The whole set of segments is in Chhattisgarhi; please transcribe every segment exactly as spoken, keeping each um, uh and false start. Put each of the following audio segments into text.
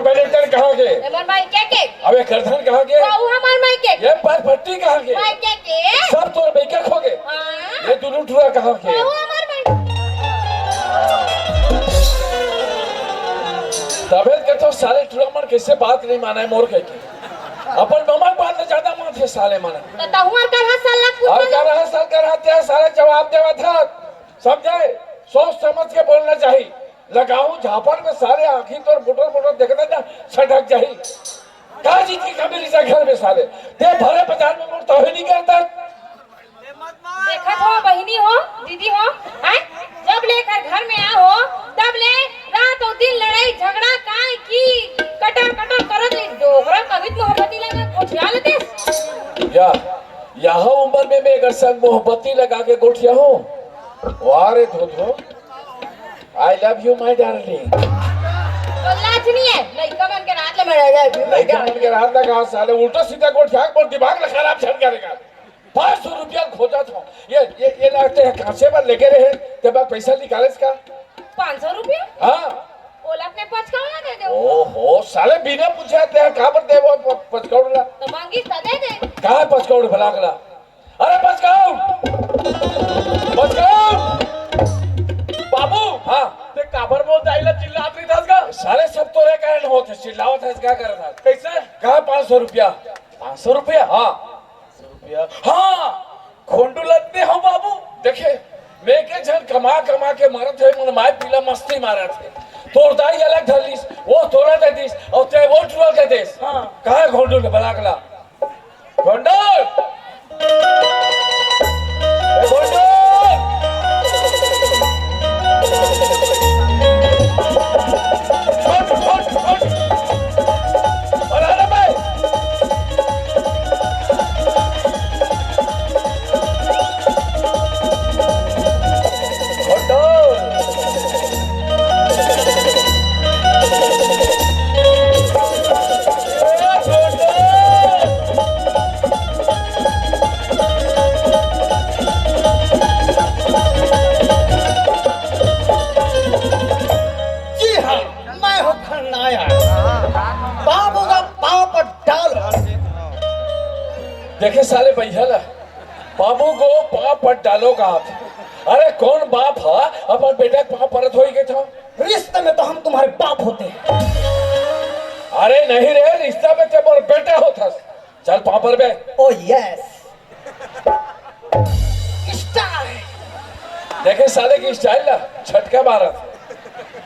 पहले कहाँ के? हमर मायके के। अबे करधन कहाँ के? वहू हमर मायके के। ये पर पट्टी कहाँ के? मायके के। सब तोर मायके के होगे। हाँ। ये दुनू टुरा कहाँ के? वहू हमर मायके। तबे तो साले टुरा मन कैसे बात नहीं माने मोर कहिके। अपन ममा के बात ले ज्यादा मानथे साले मन। तो तहू अउ करहा साला पूछ अउ लो। करहा साल करहा ते साले जवाब देवत हस। समझे? सोच समझ के बोलना चाहिए। लगाहूं झापड़ में साले आंखी तोर बुटर बुटर देखत ना छटक जाही। का चीज की कमी रहिथे घर में साले? ते भरे बाजार में मोर तोहे नहीं करता। देखत हो बहिनी हो, दीदी हो, हैं? जब ले एकर घर में आ हो, तब ले रात अउ दिन लड़ाई झगड़ा काय कि कटर कटर करत रही। डोकरा कभी मोहब्बती लगा गोठिया लेते। या, यह उम्र में मैं एकर संग मोहब्बती लगा के गोठिया हूँ। वाह रे धोधो, I love you my darling। तो लाज नहीं है, लइका मन के रात ले मैं I love you my लइका मन darling। के रात लगा साले उल्टा सीधा गोठिया के मोर दिमाग ला खराब झन करेगा। पाँच सौ रुपया खोजत हूँ। ये, ये, ये लगते हैं कांसे पर लेके रहे, ते बा पैसा निकाले इसका। पाँच सौ रुपया? हाँ। ओला अपने पचकौड़ा दे दे। ओहो, साले बिना पूछे ते हैं, कहाँ पर दे वो प-, पचकौड़ा? तो मांगी तो दे दे। कहाँ है पचकौड़ा भला कला? अरे पचकौड़ा! पचकौड़ा! बाबू! हाँ। ते काबर मोर दाई ला चिल्लात रही था इसका? साले सब तोरे कारण होत हे, चिल्लावत हे, क्या करत हे? कैसे? कहाँ पाँच सौ रुपया? पाँच सौ रुपया? हाँ। रुपया। हाँ, घोंडू लगते हो बाबू। देखे, मैं के झन कमा कमा के मरत हे, मोर माय पीला मस्ती मारत हे। तोर दाई अलग धर लिस, वो तोला दे दिस, अउ ते वो टुरा के देस। हाँ। कहाँ घोंडू ने बलाक ला? घोंडू! ए घोंडू! घोंडू, घोंडू, घोंडू! अरे, अरे, भाई! जी हाँ, मैं हूँ खलनायक। बाबू का पाँव पर डालो। देखे साले भैया ला, बाबू को पाँव पर डालो का हाथ। अरे कौन बाप हा अपन बेटा के पाँव परत होई के था? रिश्ते में तो हम तुम्हारे बाप होते हैं। अरे नहीं रे, रिश्ता में ते मोर बेटा होथस। चल पाँव पर बे। ओ यस। स्टाइल। देखे साले की स्टाइल ना, झटका मारत।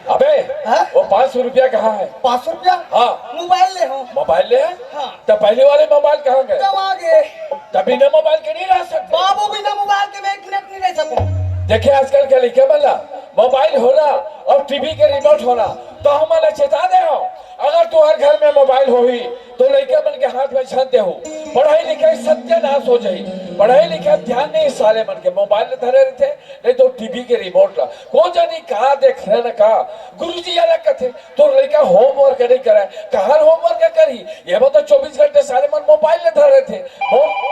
अबे, हाँ? वो पाँच सौ रुपया कहाँ है? पाँच सौ रुपया? हाँ। मोबाइल ले हो। मोबाइल ले है? हाँ। तो पहले वाले मोबाइल कहाँ गए? गवा गए। तो बिना मोबाइल के नहीं रह सकते। बाबू बिना मोबाइल के मैं एक मिनट नहीं रह सकूँ। देखिए आजकल के लइका मन ला मोबाइल होला अउ टीवी के रिमोट होला, तो हमन ला चेता दे हो। अगर तुम्हारे घर में मोबाइल होही, तो लइका मन के हाथ में छन देहू। पढ़ाई लिखाई सत्यानाश हो जाही। पढ़ाई लिखाई ध्यान नहीं साले मन के, मोबाइल धरे रहिथे, नहीं तो टीवी के रिमोट ला। को जानी का देख रहे न का। गुरुजी अलग कथे, तोर लइका होमवर्क नहीं करे, कहाँ होमवर्क करही? ये तो चौबीस घंटे साले मन मोबाइल ले धरे रहिथे। मो-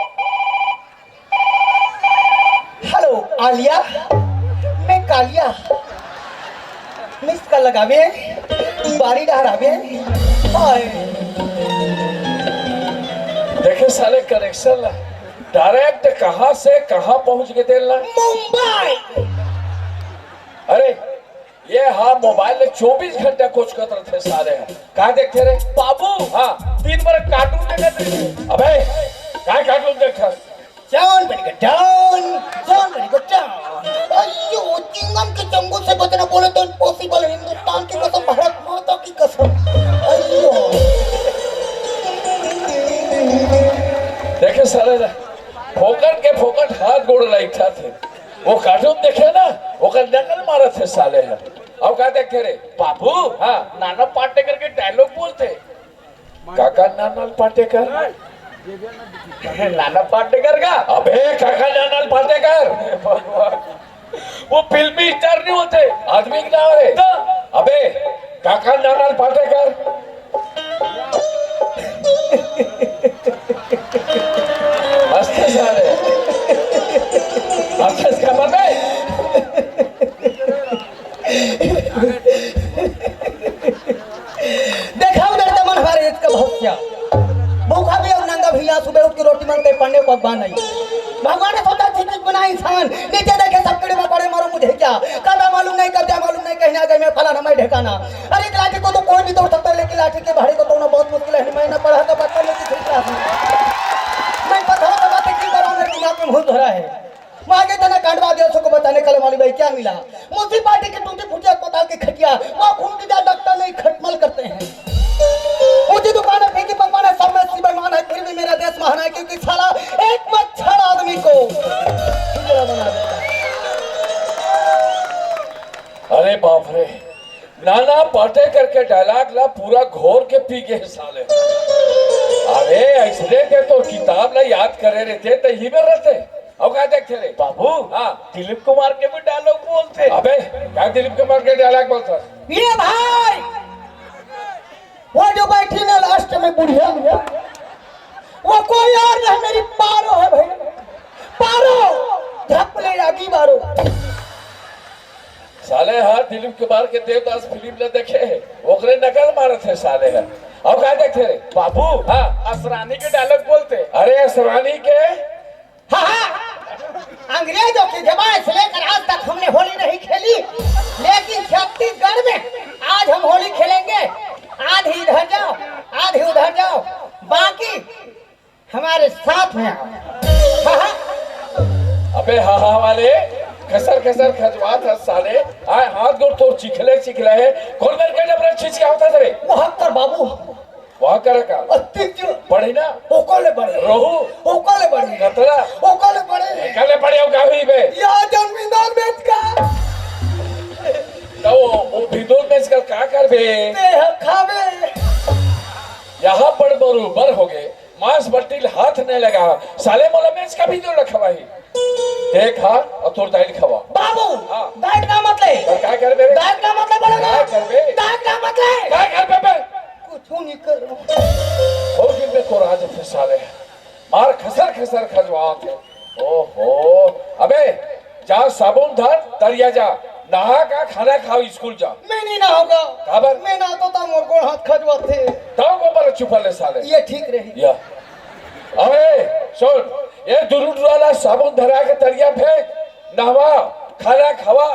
हेलो आलिया, मैं कालिया। मिस कॉल लगावे, बारी डहर आवे। हाय। देखे साले कनेक्शन ला, डायरेक्ट कहाँ से कहाँ पहुँच के तेल ला। मुंबई। अरे, ये हाँ मोबाइल में चौबीस घंटा कुछ करत रहिथे साले ह। का देखथे रे? बाबू, हाँ। दिन भर कार्टून देखत रहिथे। अबे, का कार्टून देखथस? जॉन बनेगा डॉन, जॉन बनेगा डॉन। अयो, चिंगम के चंगुल से बचना बोले तो इम्पॉसिबल है। हिंदुस्तान की कसम, भारत माता की कसम। अयो। देखे साले रे, फोकट के फोकट हाथ गोड़ लाइक थे। वो कार्टून देखे ना, ओकर नकल मारत हे साले ह। अउ का देखथे रे? बाबू, हाँ। नाना पाटेकर के डायलॉग बोलथे। काका नानाल पाटेकर? नाना पाटेकर का? अबे काका नानाल पाटेकर। भगवान, वो फिल्मी स्टार नहीं होते? आदमी के नाम रे। तो? अबे काका नानाल पाटेकर। हंसते सारे। हंसते क्या मर गए? देखाओ ना भगवान ने सोचा ठीक ठीक बना इंसान, नीचे देखे सब कीड़े मकोड़े, मारो मुझे क्या, कब आया मालूम नहीं, कब जाया मालूम नहीं, कहीं आ गए मैं फलाना मैं ढेकाना। अरे एक लाठी को तो कोई भी तोड़ सकता है, लेकिन लाठी के भाड़े को तोड़ना बहुत मुश्किल है। मैं ना पढ़ा था बच्चा, मैं किसी क्लास में, मैं पता था बातें की बार मेरे दिमाग में भूत भरा है। मैं आगे तना कांडवा दिया, उसको बताने कल वाली भाई क्या मिला। मुंशी पार्टी की टूटी फूटी अस्पताल की खटिया, वहाँ खून की जाए डॉक्टर नहीं खटमल करते हैं। ऊंची दुकान है, फेंकी पकवान है, सब में सी बेईमान है, फिर भी मेरा देश महान है, क्योंकि साला एक मच्छर आदमी को चिड़िया बना देता है। अरे बाप रे, नाना पाटेकर के डायलॉग ला पूरा घोर के पी गए साले। अरे ऐसने ते तो किताब ला याद करे रहते तो ही में रहते। अब का देखते रे बाबू? हाँ। दिलीप कुमार के भी डायलॉग बोलते। अबे, क्या दिलीप कुमार के डायलॉग बोलता? ये भाई, वो जो बैठी ना लास्ट में बुढ़िया, वो कोई और नहीं, मेरी पारो है भाई, पारो, झप ले आगी मारो। साले हा दिलीप कुमार के देवदास फिल्म ला देखे हे, ओकरे नकल मारत हे साले हा। अब का देखते रे? बाबू, हाँ। असरानी के डायलॉग बोलते। अरे असरानी के? हाँ, हाँ। अंग्रेजों के जमाने से लेकर आज तक हमने होली नहीं खेली, लेकिन छत्तीसगढ़ में आज हम होली खेलेंगे। आधी इधर जाओ, आधी उधर जाओ, बाकी हमारे साथ में आओ। हाँ, हाँ। अबे हाँ हाँ वाले, खसर खसर खजवात है साले। आए हाथ गोड़ तोर चिखले चिखले है। कौन मेरे के डबरे चीज क्या होता है तेरे? वो हक कर बाबू। वहाँ करे का? अतिथि। पढ़ी ना? ओकले पढ़े। रोहू? ओकले पढ़े। कतरा? ओकले पढ़े। कले पढ़े हो गावी बे? या जमींदार बेच का। तो वो, वो भिंदोल बेच कर का कर बे? ते ह खावे। यहाँ पर बरोबर हो गए। मांस बट्टी हाथ नहीं लगा। साले मोला मेज का भी तो रखवाई। देख हाँ, और तोर दाइल खवा। बाबू, हाँ। दाइल का मत ले। और का करबे रे? दाइल का मत ले, बोलो ना। का करबे? दाइल का मत ले। का करबे बे? कुछ नहीं करो। हो दिन में तो राज फिर साले। मार खसर खसर खजवात है। ओहो। अबे, जा साबुन धर, तरिया जा। नहा का खाना खाओ, स्कूल जा। मैं नहीं नहाऊंगा। काबर? मैं नहातो तो मोर गोड़ हाथ खजवाथे। तब को बोले चुप ले साले। ये ठीक रही। या। अबे, सुन, ये दुरुट वाला साबुन धरा के तरिया फेंक, नहवा, खाना खवा,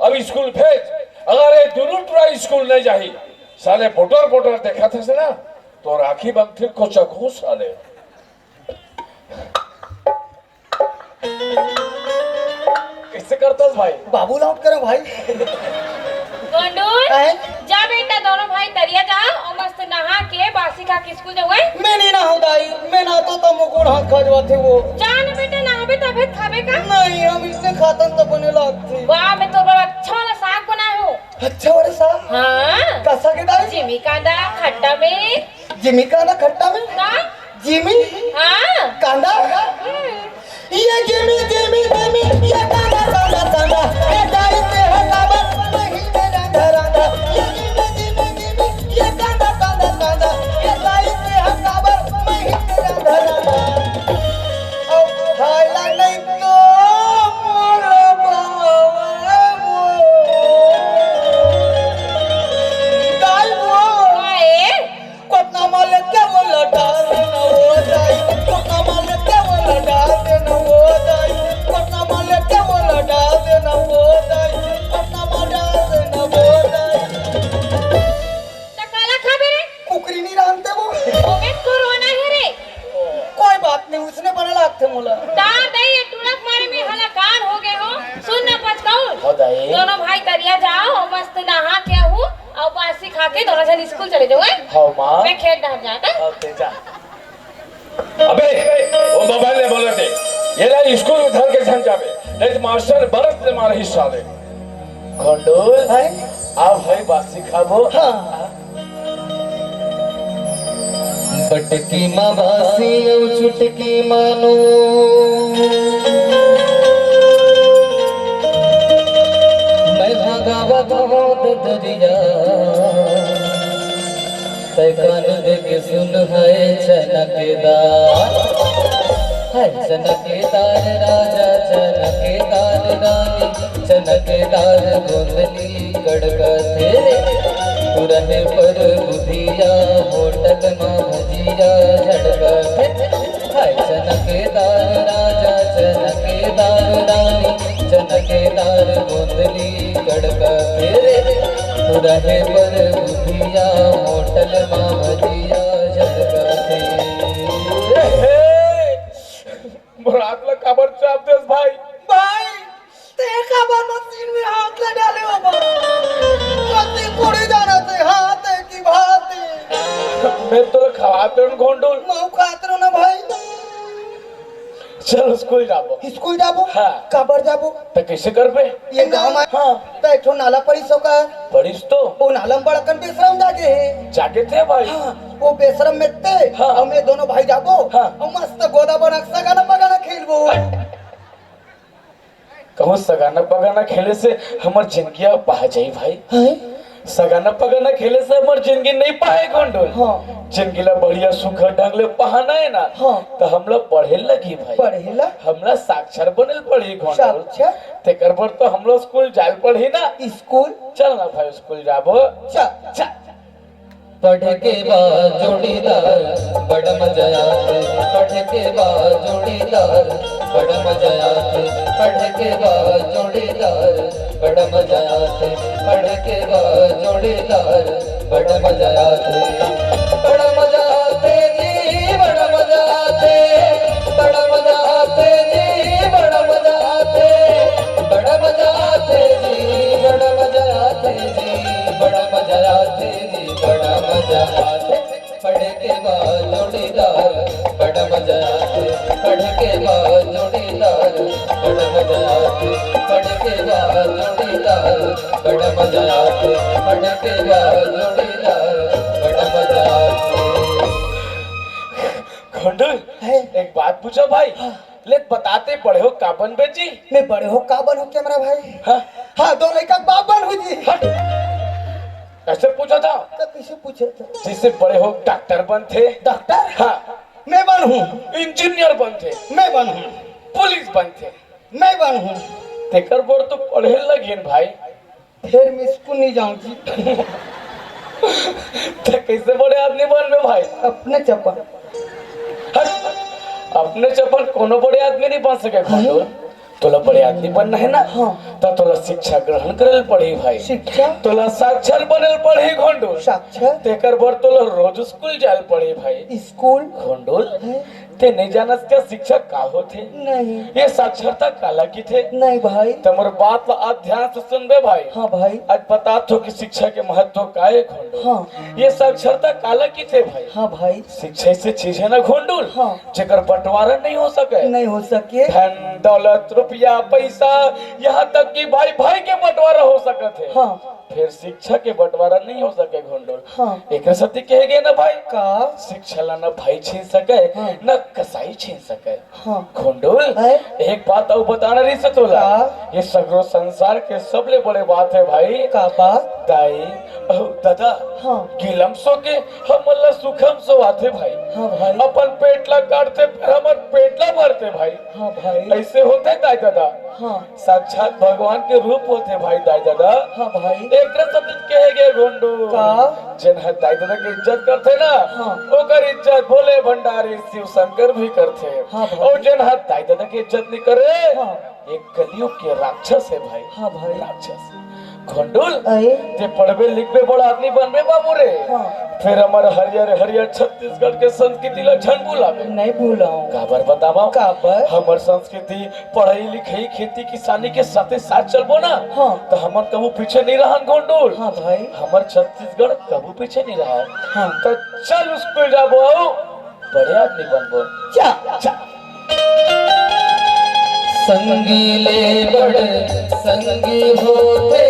अब स्कूल भेज। अगर ये दुरुट वाला स्कूल नहीं जाही, साले बोटर बोटर देखा थे से ना, तो राखी बंधे को चकू साले। कैसे करतस भाई? बाबू लौट करो भाई। गोंडूर, आए? जा बेटा, दोनों भाई तरिया जाओ और मस्त नहा के बासी खा के स्कूल जाओ, हैं? मैं नहीं नहाऊं दाई, मैं नहातो तो मोर गोड़ हाथ खजवाथे वो। जा ना बेटा, नहाबे तबे खाबे का? नहीं, हम इसने खातन तो बने लागथे। वाह, मैं तो बड़ा अच्छा वाला साग बनाए हूँ। अच्छा वाला साग? हाँ। कसा के दाई? जिमी कांदा खट्टा में। जिमी कांदा खट्टा में? का? जिमी? हाँ। कांदा? हम्म। ये जिमी, जिमी, जिमी, ये कांदा, कांदा, कांदा, ये गाड़ी पे है काबर, मैं ही मेरा घराना। ये जिमी, जिमी, जिमी, ये कांदा, कांदा, कांदा, ये गाड़ी पे है काबर, मैं ही मेरा घराना। अब खाला नहीं तो मोर बाबा वो। दाई वो। काए? कोटना मा लेके वो लटा देना हो जाई, कोटना मा लेके वो लटा देना हो जाई, कोटना मा लेके वो लटा देना हो जाई, कोटना मा डाल देना हो जाई। त काला खाबे रे? कुकरी नहीं रांधते वो। ओमे तो रोना है रे। कोई बात नहीं, उसने बना लागथे मोला। तार दई ये टुड़क मारे में हलाकान हो गए हो। सुन ना पचकाऊ। हो दाई। दोनों भाई तरिया जाओ, मस्त नहा के आहू, और बासी खा के दोनों जन स्कूल चले जाओ, हैं? हाँ माँ। मैं खेत डाल जाता। हाँ, ते जा। अबे, वो मोबाइल ले बोले थे, ये ला स्कूल में धर के झन जाबे, नहीं तो मास्टर बरत ले मार हिस्सा दे। गोंडूर, हैं? आओ भाई, बासी खाबो। हाँ। बटकी मा बासी अउ चुटकी मा नून। मैं भगावत हों ददरिया। तै कान दे के सुन है चनकदार, है चनकदार राजा, चनकदार रानी, चनकदार गोंदली कड़कथे। पुरने पर बुधिया, होटल मा भजिया झड़कथे। है चनकदार राजा, झड़काथे रे, तू रहे बर बुधिया, मोटल मामजिया झड़काथे। मोर हाथ ला काबर चाप देस भाई? भाई, ते काबर मशीन में हाथ ला डाले हो बा? मशीन थोड़ी जानत हे, हाथ हे कि भात हे? मैं तो खवात हूँ घोंडुल। मऊ खात रहो ना भाई। चल स्कूल जाबो। स्कूल जाबो? हाँ। काबर जाबो? त कैसे करबे? ये गाँव में हाँ। त एक ठो नाला पड़िस हो का? पड़िस तो। वो नाला में बड़कन बेसरम जागे हे। जागे थे भाई। हाँ, वो बेसरम में ते हाँ। हम ये दोनों भाई जाबो। हाँ। हम मस्त गोदा बना के सगाना पगाना खेलबो। कहूँ सगाना पगाना खेले से हमर जिंदगी पहा जाई भाई। हैं? सगाना पगाना खेले से हमर जिंदगी नहीं पाए घोंडुल। हाँ। जिंदगी ला बढ़िया सुखर ढंग ले पहाना हे ना, हाँ। त हमला पढ़े लगी भाई। पढ़े ला? हमला साक्षर बने ल पड़ही घोंडुल। साक्षर? तेकर बर तो हमला स्कूल जाए ल पड़ही ना। स्कूल? चल ना भाई, स्कूल जाबो। चल। चल। पढ़े के बाद जोड़ीदार, बड़ा मजा आथे। पढ़े के बाद जोड़ीदार, बड़ा मजा आथे। पढ़े के बाद जोड़ीदार, बड़ा मजा आथे। पढ़े के बाद जोड़ीदार, बड़ा मजा आथे। बड़ा मजा आथे जी, बड़ा मजा आथे। बड़ा मजा आथे जी, बड़ा मजा आथे। बड़ा मजा आथे जी, बड़ा मजा आथे जी। बड़ा मजा आथे जी, बड़ा मजा आथे। पढ़े के बाद जोड़ीदार, बड़ा मजा आथे। पढ़े के बाद जोड़ीदार, बड़ा मजा आथे। पढ़े के बाद जोड़ीदार, बड़ा मजा आथे। पढ़े के बाद जोड़ीदार, बड़ा मजा आथे। घोंडुल, हैं? एक बात पूछो भाई। हाँ। ले बताते, बड़े हो का बनबे जी? मैं बड़े हो का बनहूँ कैमरा भाई? हाँ। हाँ, दो लइका के बाप बनहूँ जी। हट। ऐसे पूछा था? तो कैसे पूछे थे? जैसे बड़े हो डॉक्टर बनथे। डॉक्टर? हाँ। मैं बनहूँ। इंजीनियर बनथे। मैं बनहूँ। पुलिस बनथे। मैं बनहूँ। तेकर बर तो पढ़े लगिन भाई। फिर मैं स्कूल नहीं जाऊँ जी। त कैसे बड़े आदमी बनबे भाई? अपने चपन। हट, अपने चपन कोनो बड़े आदमी नहीं बन सके घोंडुल। तोला बड़े आदमी बनना हे ना, हाँ। त तोला शिक्षा ग्रहण करे ल पड़ही भाई। शिक्षा? तोला साक्षर बने ल पड़ही घोंडुल। साक्षर? तेकर बर तोला रोज स्कूल जाए ल पड़ही भाई। स्कूल? घोंडुल, हैं? ते नहीं जानस का शिक्षा का होथे? नहीं। ये साक्षरता काला किथे? नहीं भाई। त मोर बात ला आप ध्यान से सुनबे भाई। हाँ भाई। आज बतात हों कि शिक्षा के महत्व का हे घोंडुल। हाँ। ये साक्षरता काला किथे भाई? हाँ भाई। शिक्षा ऐसे चीज हे ना घोंडुल, हाँ। जेकर बंटवारा नहीं हो सके। नहीं हो सके। धन, दौलत, रुपया, पैसा, यहाँ तक कि भाई भाई के बंटवारा हो सकत हे। हाँ। फिर शिक्षा के बंटवारा नहीं हो सके घोंडुल। हाँ। एकर सेती कहे गे ना भाई, का? शिक्षा ला ना भाई छीन सके, हाँ। ना कसाई छीन सके। हाँ। घोंडुल, हैं? एक बात अउ बताना रहिस हे तोला। का? ये सगरो संसार के सबले बड़े बात हे भाई। का बात? दाई अउ ददा, हाँ। गिलम सो के हमन ला सुखम सोवाथे भाई। हाँ भाई। अपन पेट ला काटथे, फिर हमर पेट ला भरथे भाई। हाँ भाई। ऐसे होथे दाई ददा। हाँ। साक्षात भगवान के रूप होथे भाई दाई ददा। हाँ भाई। एकरे सेती कहे गे घोंडुल। का? जेन ह दाई ददा के इज्जत करथे ना, हाँ। ओकर इज्जत भोले भंडारी शिव शंकर भी करथे। हाँ भाई। अउ जेन ह दाई ददा के इज्जत नहीं करे, हाँ। एक कलयुग के राक्षस हे भाई। हाँ भाई। राक्षस। घोंडुल, अरे। ते पढ़बे लिखबे बड़ा आदमी बनबे बाबू रे। हाँ। फिर हमर हरियर हरियर छत्तीसगढ़ के संस्कृति ला झन भुलाबे। नहीं भुलाऊं। काबर बतावं? काबर? हमर संस्कृति, पढ़ई लिखई, खेती किसानी के साथे साथ चलबो ना, हाँ। त हमन कभू पीछे नहीं रहन घोंडुल। हाँ भाई। हमर छत्तीसगढ़ कभू पीछे नहीं रहय। हाँ। त चल स्कूल जाबो अउ बड़े आदमी बनबो। जा। जा। संगी ले बड़ संगी होथे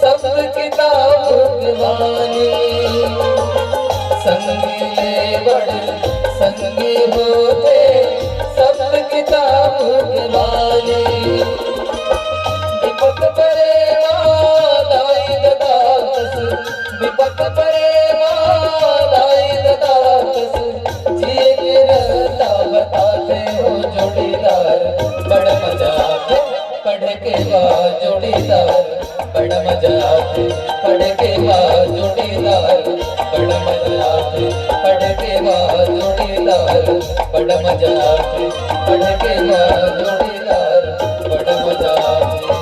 सब किताब के बानी। संगी ले बड़ संगी होथे सब किताब के बानी। विपत परे मा दाई ददा कस, विपत परे मा दाई ददा कस, जिए के रस्ता बताथे हो जोड़ीदार, बड़ा मजा आथे पढ़े के बाद जोड़ीदार, बड़ा मजा आथे पढ़े के बाद जोड़ीदार, बड़ा मजा आथे पढ़े के बाद जोड़ीदार, बड़ा मजा आथे पढ़े के बाद जोड़ीदार, बड़ा मजा आथे।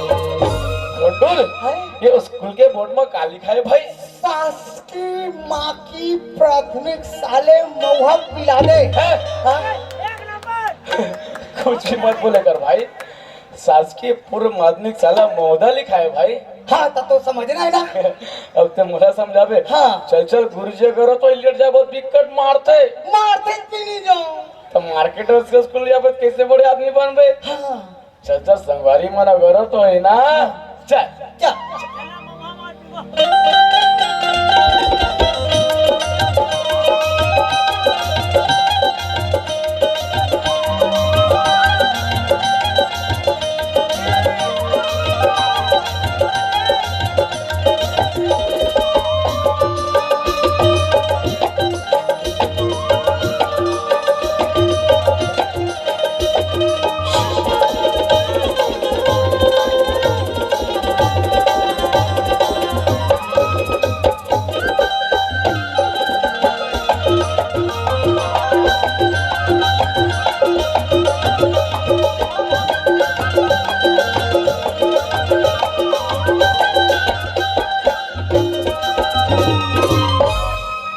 घोंडुल, हैं? ये स्कूल के बोर्ड में का लिखा है भाई? शासकीय माकी प्राथमिक शाले महुआ पिलादे। हैं? हाँ? कुछ भी मत बोले कर भाई, शासकीय पूर्व माध्यमिक शाला महोदा लिखा है भाई। हाँ, तब तो समझना है ना। अब तो मोला समझाबे। हाँ। चल चल, गुरुजी करो तो लेट जाए, बहुत बिकट मारते। मारते भी नहीं जाओ। तो मार्केट उसके स्कूल जाबे, कैसे बड़े आदमी बनबे? हाँ। चल चल, संगवारी मन, अगर तो है ना। चल। चल।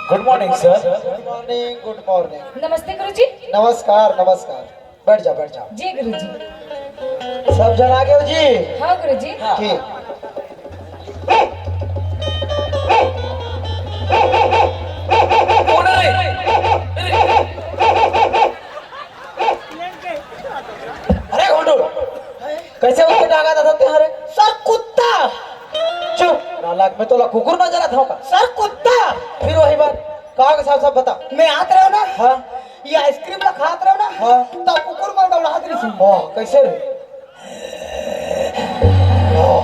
गुड मॉर्निंग सर। गुड मॉर्निंग, गुड मॉर्निंग। नमस्ते गुरुजी। नमस्कार, नमस्कार। बैठ जाओ, बैठ जाओ। जी गुरुजी। सब झन आ गए हो जी? हाँ गुरुजी। ठीक। कौन है रे? अरे घोंटू, कैसे उठ के डागा था तेरे? सर, कुत्ता। चुप, नालायक, मैं तोला कुकुर नजर आता हूँ का? सर, कुत्ता। फिर वही बात, कहाँ के साफ साफ बता। मैं आत रहे हो ना? हाँ। ये आइसक्रीम ला खात रहे हो ना? हाँ। तो कुकुर मन दौड़ा दे रही। ओह, कैसे रे? ओह।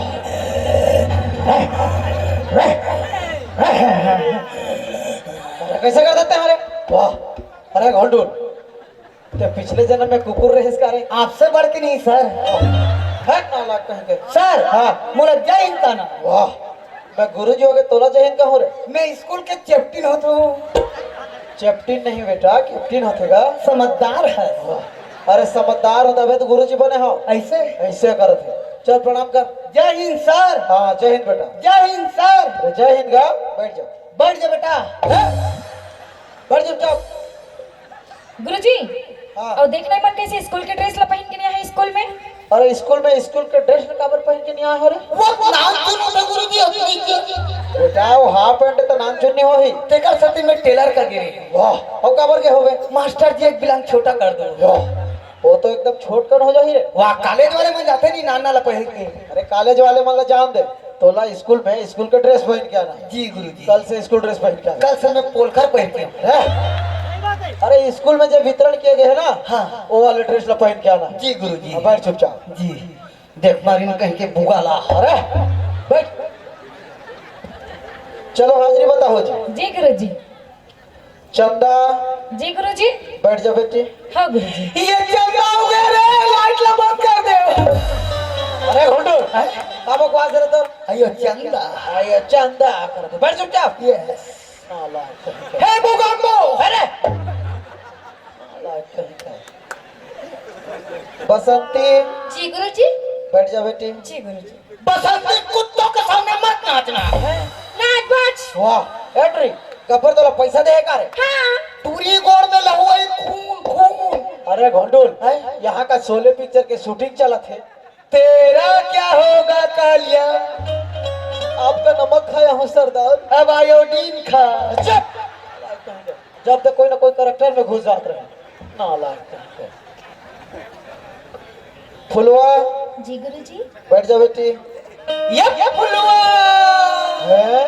अरे, कैसे कर देते हैं रे? वाह। अरे घोंटू, ते पिछले जन्म में कुकुर रहिस का रे? आपसे बढ़ के नहीं सर। हट नालायक कहीं के। सर, हाँ। मोला जय हिंद कहना। वाह, मैं गुरुजी हो के तोला जय हिंद कहूँ रे? मैं स्कूल के चैप्टिन होत हूँ। चैप्टिन नहीं बेटा, कैप्टिन होथे गा। समझदार है। वाह, अरे समझदार हो तबे तो गुरुजी बने हो। ऐसे? ऐसे करत है। चल प्रणाम कर। जय हिंद सर। हाँ, जय हिंद बेटा। जय हिंद सर। अरे जय हिंद गा, बैठ जा। बैठ जा बेटा। हैं? बैठ चुपचाप। गुरुजी, हाँ। अउ देख ना मन कैसे स्कूल के ड्रेस ला पहिन के नहीं आए स्कूल में? अरे स्कूल में स्कूल के ड्रेस ला काबर पहिन के नहीं आए हो रे? वो नानचुन होथे गुरुजी, अपनी के। बेटा वो हाफ पैंट तो नानचुन नहीं होही। तेकर सेती में टेलर कर गे रेहेंव। वाह, अउ काबर के होबे? मास्टर जी एक बिलांग छोटा कर दो। वाह, वो तो एकदम छोट कन हो जाही रे। वाह, कॉलेज वाले मन जाथे नहीं नान नान ला पहिन के। अरे कॉलेज वाले मन ला जान दे। तोला स्कूल में स्कूल के ड्रेस पहिन के आना है। जी गुरुजी। कल से स्कूल ड्रेस पहिन के आना। कल से मैं पोलकर पहिन के आऊँ। हैं? अरे स्कूल में जो वितरण किए गए हैं ना, हाँ। वो वाले ड्रेस ला पहिन के आना। जी गुरुजी। हाँ, बैठ चुपचाप। जी। देख मारिन कहीं के बुगा ला। अरे बैठ। चलो हाजिरी बताओ जी। जी गुरुजी। चंदा। जी गुरुजी। बैठ जा बेटी। हाँ गुरुजी। ये चंदा हो गया रे, लाइट ला बंद कर दे। अरे घुंडू, हैं? का बकवास रे तोर? अयो चंदा। अयो चंदा कर दे। बैठ चुपचाप। यस। साला। हे बुगांगो, अरे। साला कहीं का। बसंती। जी गुरुजी। बैठ जा बेटी। जी गुरुजी। बसंती, कुत्तों के सामने मत नाचना। नाच बाज। वाह, एंट्री। गब्बर तोला पैसा दे का रे? हाँ। टूरी गोड़ में लहुआई खून, खून। अरे घोंडुल, हैं? यहाँ का शोले पिक्चर के शूटिंग चलत है। तेरा क्या होगा कालिया? आपका नमक खाया हूँ सरदार। अब आयोडीन खा। चुप। जब तक कोई ना कोई कैरेक्टर में घुस जात रहे। नालायक कहीं के। फुलवा। जी गुरुजी। बैठ जा बेटी। ये फुलवा। हैं?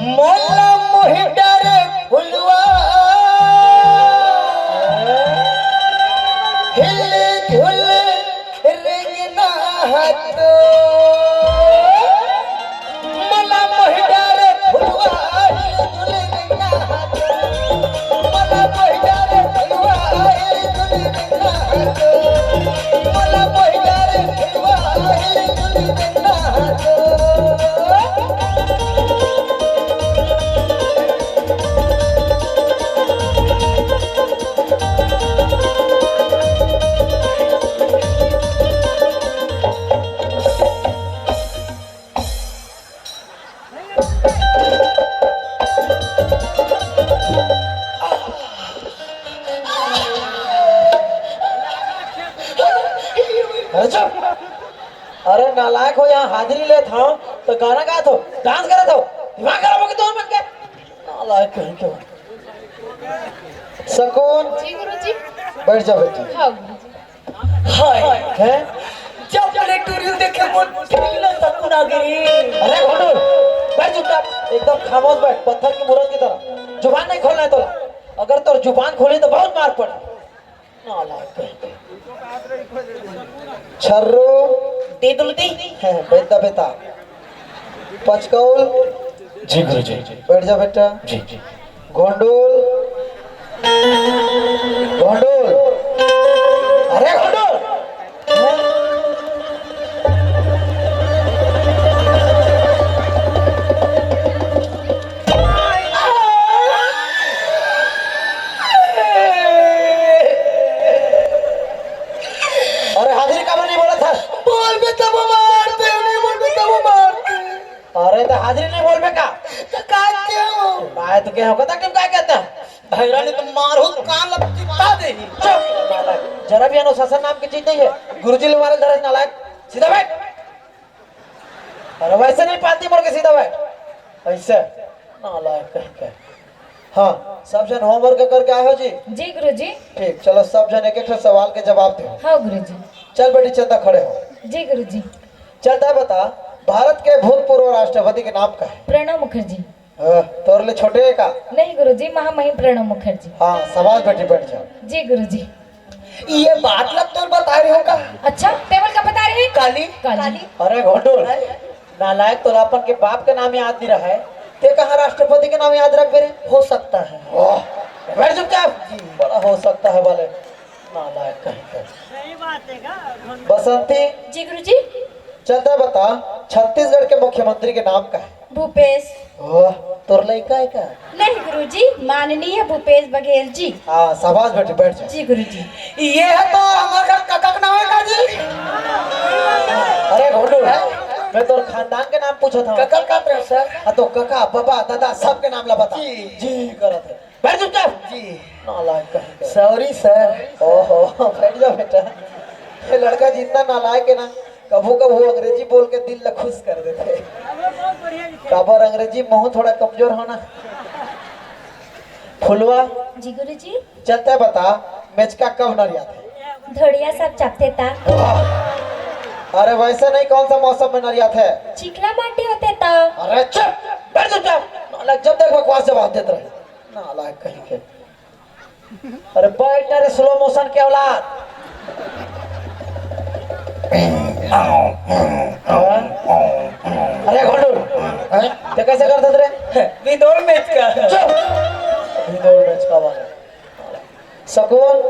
मोला मोहि डरे फुलवा। हैं? हिल झुल रेंगना हतो। मोला मोहि डरे फुलवा, हिल झुल रेंगना हतो। मोला मोहि डरे फुलवा, हिल झुल रेंगना हतो। मोला मोहि डरे फुलवा, हिल झुल रेंगना हतो। नालायक हो, यहाँ हाजिरी लेत हव, तो गाना गात हव, डांस करत हव, दिमाग खराब हो गया तो मन के। नालायक कहीं के। सकून, जी गुरुजी। बैठ जा बेटी। हाँ गुरुजी। हाय, हैं? जब ले टूरी देखे मोर दिल ला सकून आ गई। अरे घोटू, बैठ चुपचाप, एकदम खामोश बैठ, पत्थर की मूरत की तरह। जुबान नहीं खोलना है तोला। अगर तोर जुबान खोली तो बहुत मार पड़े। नालायक कहीं के। छर्रू। दे दुलती। हैं, बेटा, बेटा। पचकौल। जी गुरुजी। बैठ जा बेटा। जी, जी। घोंडोल। घोंडोल। अरे घोंडोल। हैं? अरे हाजिरी काबर नहीं बोलत हस? बोलबे तब मारते, नहीं बोलबे तब मारते। अरे तो हाजिरी नहीं बोलबे का? तो काय के हो? काय तो के हो? कतक टिम काय कहता? भैरा ने तो मारो कान ला चिपटा दे। चुप! नालायक। जरा भी अनुशासन नाम की चीज नहीं है। गुरुजी ले मारे धरे नालायक। सीधा बैठ। अरे वैसे नहीं पाती मोर के, सीधा बैठ। ऐसे। नालायक कहीं के। हाँ, सब जन होमवर्क करके आए हो जी? जी गुरुजी। ठीक, चलो सब जन एक एक ठो सवाल के जवाब दो। हाँ गुरुजी। चल बेटी चंदा, खड़े हो। जी गुरुजी। चल तैं बता, भारत के भूतपूर्व राष्ट्रपति के नाम का है? प्रणब मुखर्जी। हाँ, तोर ले छोटे है का? नहीं गुरुजी, महामहिम प्रणब मुखर्जी। हाँ, शाबाश बेटी, बैठ जाओ। जी गुरुजी। ये बात ला तोर बता रहे हो का? अच्छा, तैं मोला का बता रहे? काली। काली। अरे घोटुल, हैं? नालायक, तोला अपन के बाप के नाम याद नहीं रहा है, तैं कहाँ राष्ट्रपति के नाम याद रखबे रे? हो सकता है। ओह, बैठ चुपचाप। जी। बड़ा हो सकता है वाले। नालायक कहीं का। बसंती। जी गुरुजी। चल तैं बता, छत्तीसगढ़ के मुख्यमंत्री के नाम का है? भूपेश। ओह, तोर लइका है का? नहीं गुरुजी, माननीय भूपेश बघेल जी। हाँ, शाबाश बेटी, बैठ जा। जी गुरुजी। ये है तो हमारे घर कका के नाम है का जी? अरे घोटू, मैं तोर खानदान के नाम पूछत हूँ। कका का तरफ से? हाँ, तो कका, बाबा, दादा, सबके नाम ला बता। जी। जी करत है। बैठ चुपचाप। जी। नालायक कहीं का। Sorry sir। ओहो, बैठ जा बेटा। ये लड़का जितना नालायक है ना, कभू कभू अंग्रेजी बोल के दिल ला खुश कर देथे। काबर अंग्रेजी महू थोड़ा कमजोर हो ना। फुलवा। जी गुरुजी। चल तैं बता, मेचका कब नरियाथे? धोड़िया सब चापथे ता। वाह। अरे वैसे नहीं, कौन सा मौसम में नरियाथे? चिकना माटी होथे ता। अरे चुप, बैठ चुपचाप। नालायक, जब देख बकवास जवाब देत रहे। नालायक कहीं के। अरे बैठ ना रे, slow motion के औलाद। हाँ? अरे घोटू, हैं? तैं कैसे करत हस रे? भिंदोर मेचका। चुप। भिंदोर मेचका वाला। सकून।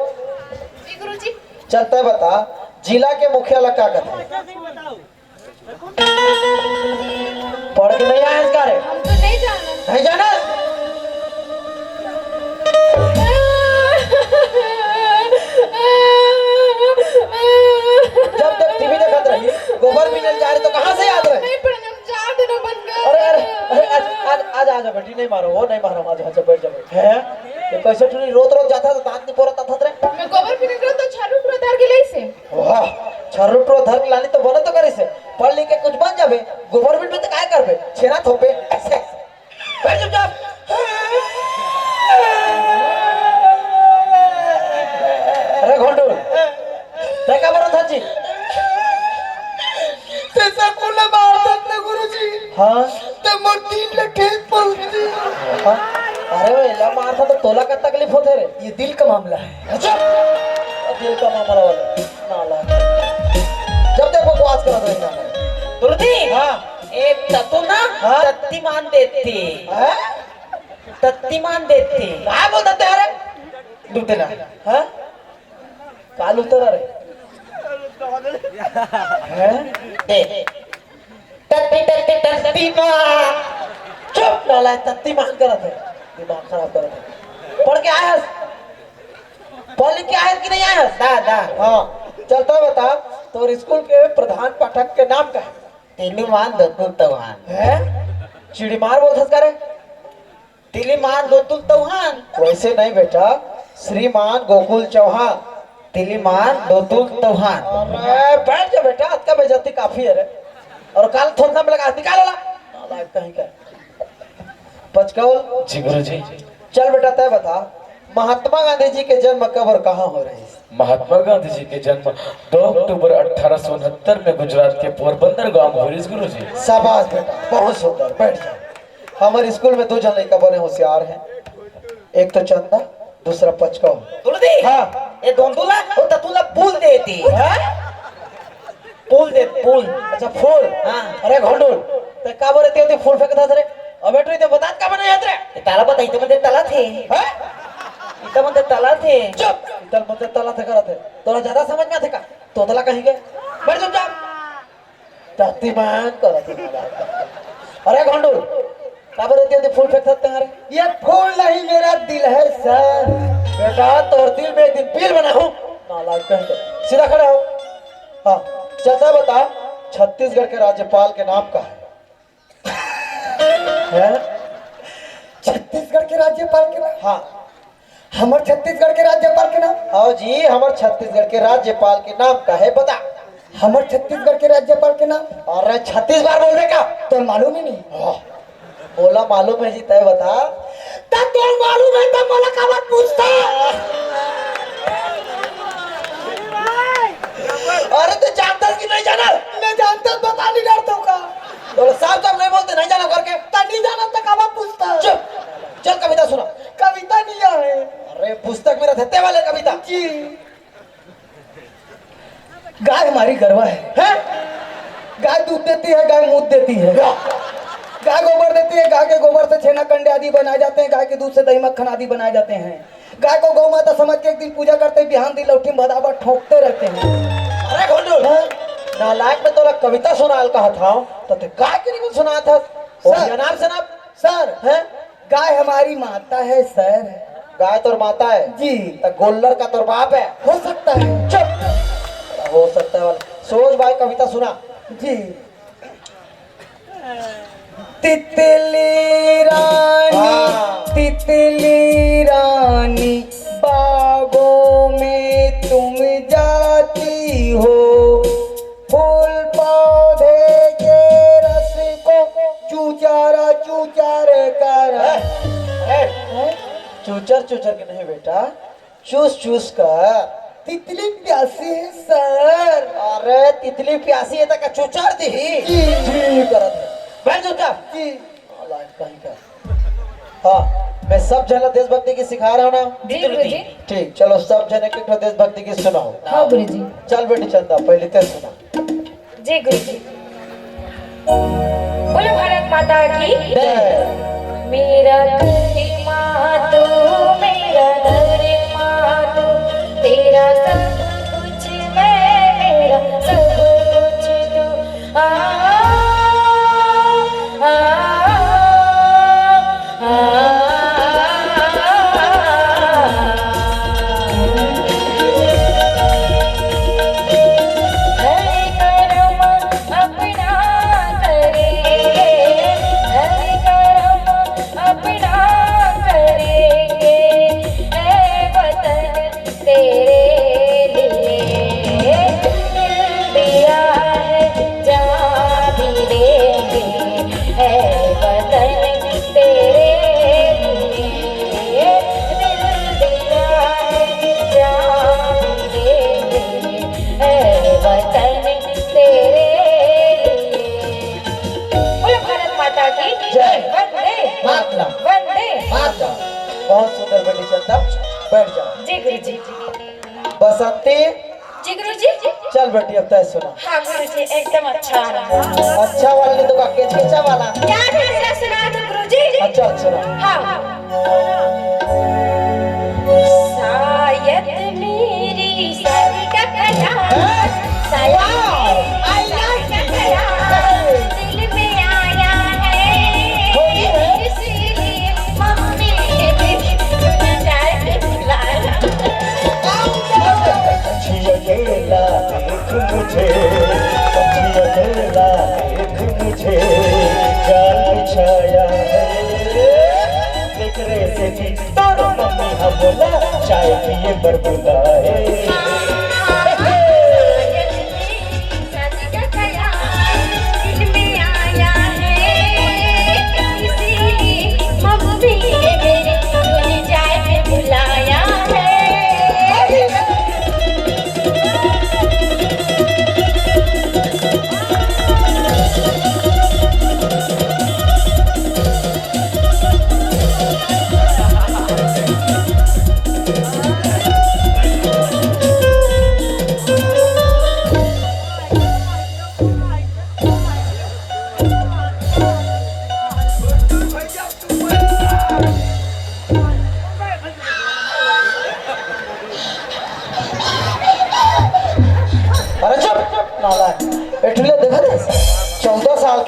जी गुरुजी। चल तैं बता, जिला के मुखिया ला का कथे? पढ़ के नहीं आए इस गारे? हम तो नहीं जाना। नहीं जाना? जब तक टीवी देखत रही, गोबर बिने ल जा रहे तो कहाँ से याद रहे? नहीं पढ़ना, हम जा देना बन गया। अरे, अरे, अरे, आज, आज, आज, आज बेटी, नहीं मारो, वो नहीं मारो, आज, आज बैठ जा, बैठ। हैं? ये कैसे टूरी रोत रोत जाता तो दांत नहीं पोरत आता रे? मैं गोबर बिने ल तो छर्रू टुरा धर के लई से। वाह, छर्रू टुरा धर के लानी तो बने तो करे से। पढ़ लिख के कुछ बन जाबे, गोबर बिनबे तो काय करबे? छेना थोपे। ऐसे, ऐसे। बैठ चुपचाप। अरे घोंडू, तैं का बोलत हस जी? तैं सब कोला मारत हस ना गुरुजी। हाँ। त मोर दिल ल ठेस पहुंचती। हाँ? अरे वो एला मारथा तो तोला का तकलीफ होथे रे? ये दिल का मामला है। अच्छा, दिल का मामला वाला। नालायक। जब देखो बकवास करत रही ना। गुरुजी, हाँ। एक ततु ना हाँ? तत्ती मान देती। हैं? तत्ती मान देती। काय बोलत हस रे? दूते ना। हाँ? काल उतर रे। हैं? दे। तत्ती, तत्ती, तत्ती माँ। चुप, नालायक, तत्ती मान करत है। दिमाग खराब करत है। पढ़ के आयस? पढ़ लिख के आयस कि नहीं आयस? दा, दा। हाँ, चल तैं बता, तोर स्कूल के प्रधान पाठक के नाम का है? तिलीमान दोतुल तौहान। हैं? चिड़ीमार बोलथस का रे? तिलीमान दोतुल तौहान। वैसे नहीं बेटा, श्रीमान गोकुल चौहान। तिलीमान दोतुल तौहान। अरे बैठ जा बेटा, अतका बेइज्जती काफी है रे। अउ काला थोथना में लगा, निकाल ओला। नालायक कहीं का। पचकौल। जी गुरुजी। चल बेटा, तय बता, महात्मा गांधी जी के जन्म कब अउ कहाँ होय रहिस? महात्मा गांधी जी के जन्म दो अक्टूबर अठारह सौ उनहत्तर में गुजरात के पोरबंदर गांव में होय रहिस गुरुजी। शाबाश बेटा, बहुत सुंदर। बैठ जा। हमर स्कूल में दू झन लइका बने होशियार हे, एक तो चंदा, दूसरा पचकौल। दुलदी? हाँ। ए दोन दुला, ओ त तुला पुल देती। हाँ? पुल दे, पुल। अच्छा, फूल। हाँ। अरे घोंडुल, तैं काबर एती ओती फूल फेंकत हस रे? अबे तू इते बतात काबर नइ हस रे? ए, ताला बताई, इते मन तला थे। हाँ? इते मन तला थे। चुप। इते मन तला थे करत हे। तोला ज्यादा समझ में आथे का? तोतला कहीं के। बैठ चुपचाप। शक्तिमान करत हे। अरे घोंडुल, काबर एती ओती फूल फेंकत हस रे? ये फूल नहीं, मेरा दिल है सर। बेटा, तोर दिल में एक दिन बिल बनाहूँ। नालायक कहीं के। सीधा खड़ा हो। हाँ, चंदा बता, छत्तीसगढ़ के राज्यपाल के नाम का हे? हैं? छत्तीसगढ़ के राज्यपाल के नाम? हाँ। हमर छत्तीसगढ़ के राज्यपाल के नाम? आओ जी, हमर छत्तीसगढ़ के राज्यपाल के नाम का हे, बता। हमर छत्तीसगढ़ के राज्यपाल के नाम? अरे, छत्तीस बार बोलबे का? तोर मालूम ही नहीं। हाँ। मोला मालूम हे जी, तैं बता। त तोला मालूम हे त मोला काबर पूछथस? अरे तैं जानथस कि नइ जानस? मैं जानथस, बता नइ डरथस का? बोले साफ साफ नइ बोलते, नइ जानस करके। त नइ जानस त काबर पूछथस? चुप। चल कविता सुना। कविता नइ हे। अरे पुस्तक में रहिथे तेला ले कविता। जी। गाय हमारी गरवा है। हैं? गाय दूध देती है, गाय मूत देती है, गाय गोबर देती है, गाय के गोबर से छेना कंडे आदि बनाए जाते हैं, गाय के दूध से दही मक्खन आदि बनाए जाते हैं। गाय को गौ माता समझ के एक दिन पूजा करते, बिहान दिन लौठी में भदाभद ठोंकते रहते हैं। अरे घोंडुल, हाँ? नालायक, मैं तोला कविता सुनाय ल कहत हँव, त तैं गाय के निबंध सुनाथस। सर। अनाप शनाप। सर। हैं? गाय हमारी माता है सर। गाय तोर माता हे? जी। त गोल्लर का तोर बाप हे? हो सकता है। चुप। हो सकता है वाला। सोच भाई, कविता सुना। जी। तितली रानी, हाँ। तितली रानी, बागों में तुम जाती हो, फूल पौधे के रस को चूचारा चूचार कर। ए, ए, हैं? चूचर चूचर के नहीं बेटा, चूस चूस कर। तितली प्यासी है सर। अरे तितली प्यासी हे त का चूचर दिही? जी। जी करत हे। बैठ चुपचाप। जी। नालायक कहीं का। हाँ, मैं सब झन ला देशभक्ति गीत सिखाय रहेंव ना? जी, गुरुजी। ठीक, चलो सब झन एक एक ठो देशभक्ति गीत सुनाओ। हाँ, गुरुजी। चल बेटी चंदा, पहली तैं सुना। जी, गुरुजी। बोलो भारत माता की। जय। मेरा धर्मा तू, मेरा धर्मा तू, तेरा सब कुछ मैं, मेरा सब कुछ तू। आ, आ, आ, हर कर्म अपना करेंगे, हर कर्म अपना करेंगे, ऐ वतन तेरे लिए दिल दिया है, जान भी देंगे, ऐ वतन तेरे लिए दिल दिया है, जान भी देंगे, ऐ वतन तेरे लिए। बोलो भारत माता की जय। वंदे मातरम। वंदे मातरम। बहुत सुंदर बेटी चंदा, बैठ जाओ। जी गुरुजी। बसंती। जी गुरुजी। चल बेटी, अब तैं सुना। हाँ गुरुजी, एकदम अच्छा। अच्छा वाला नहीं तो का केचकेचा वाला? क्या केचकेचा सुना दो गुरुजी? अच्छा, अच्छा। हाँ। शायद मेरी शादी का ख्याल, हैं? शायद वाह! मेरी I like शादी का ख्याल दिल में आया है, होली है। इसीलिए मम्मी ने मुझे बुलाया। सखी अकेला देख मुझे, सखी अकेला देख मुझे, जान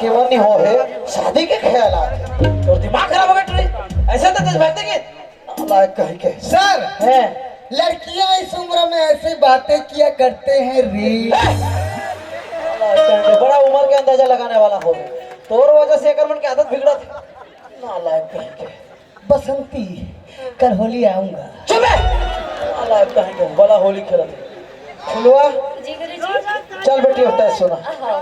जवानी हो हे, शादी के ख्याल आथे। तोर दिमाग खराब हो गे टुरी। ऐसे तो तेज भागते के। नालायक कहीं के। सर, हैं? लड़कियां इस उम्र में ऐसी बातें किया करते हैं रे। नालायक कहीं के। बड़ा उम्र के अंदाजा लगाने वाला हो। तोर वजह से एकर मन के आदत बिगड़त हे। नालायक कहीं के। बसंती, कल होली आऊंगा। चुप बे! नालायक कहीं के। बड़ा होली खेलत हे। फुलवा, जी गुरुजी। चल बेटी, होता है सुना। हाँ।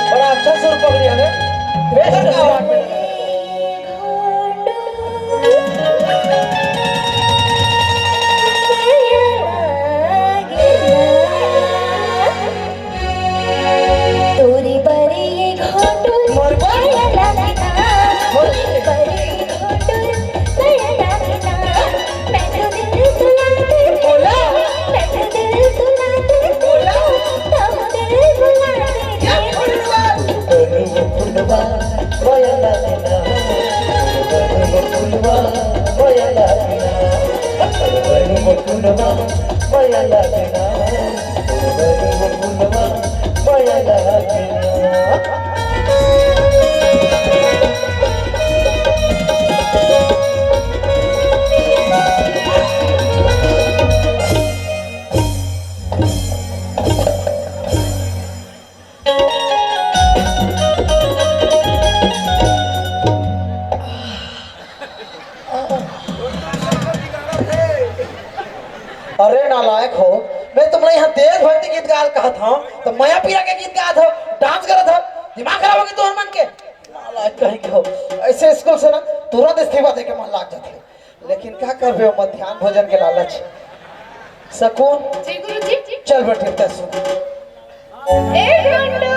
बड़ा अच्छा सुर पकड़ी है रे। बेहतर आवाज में। तोरी बरी घोटुल मरबा। माया लागना, तोरी बरी घोटुल माया लागना। मैं तो दिल तुला दे बोला। मैं तो दिल तुला दे बोला। तब दिल बुला दे। या फुलवा। फुलवा, माया लागना। फुलवा, माया लागना। फुलवा, माया लागना। अरे नालायक हो, मैं तुमला यहाँ देशभक्ति गीत गाल कहत हँव, त मया पीरा के गीत गात हव, डांस करत हव, दिमाग खराब हो गे तुमन मन के। नालायक कहीं के हो, ऐसे स्कूल से ना तुरंत इस्तीफा दे के मन लाग जाथे, लेकिन का करबे, मध्यान्ह भोजन के लालच। सकून, जी गुरुजी। चल बेटे, तैं सुन। ए गुंडू।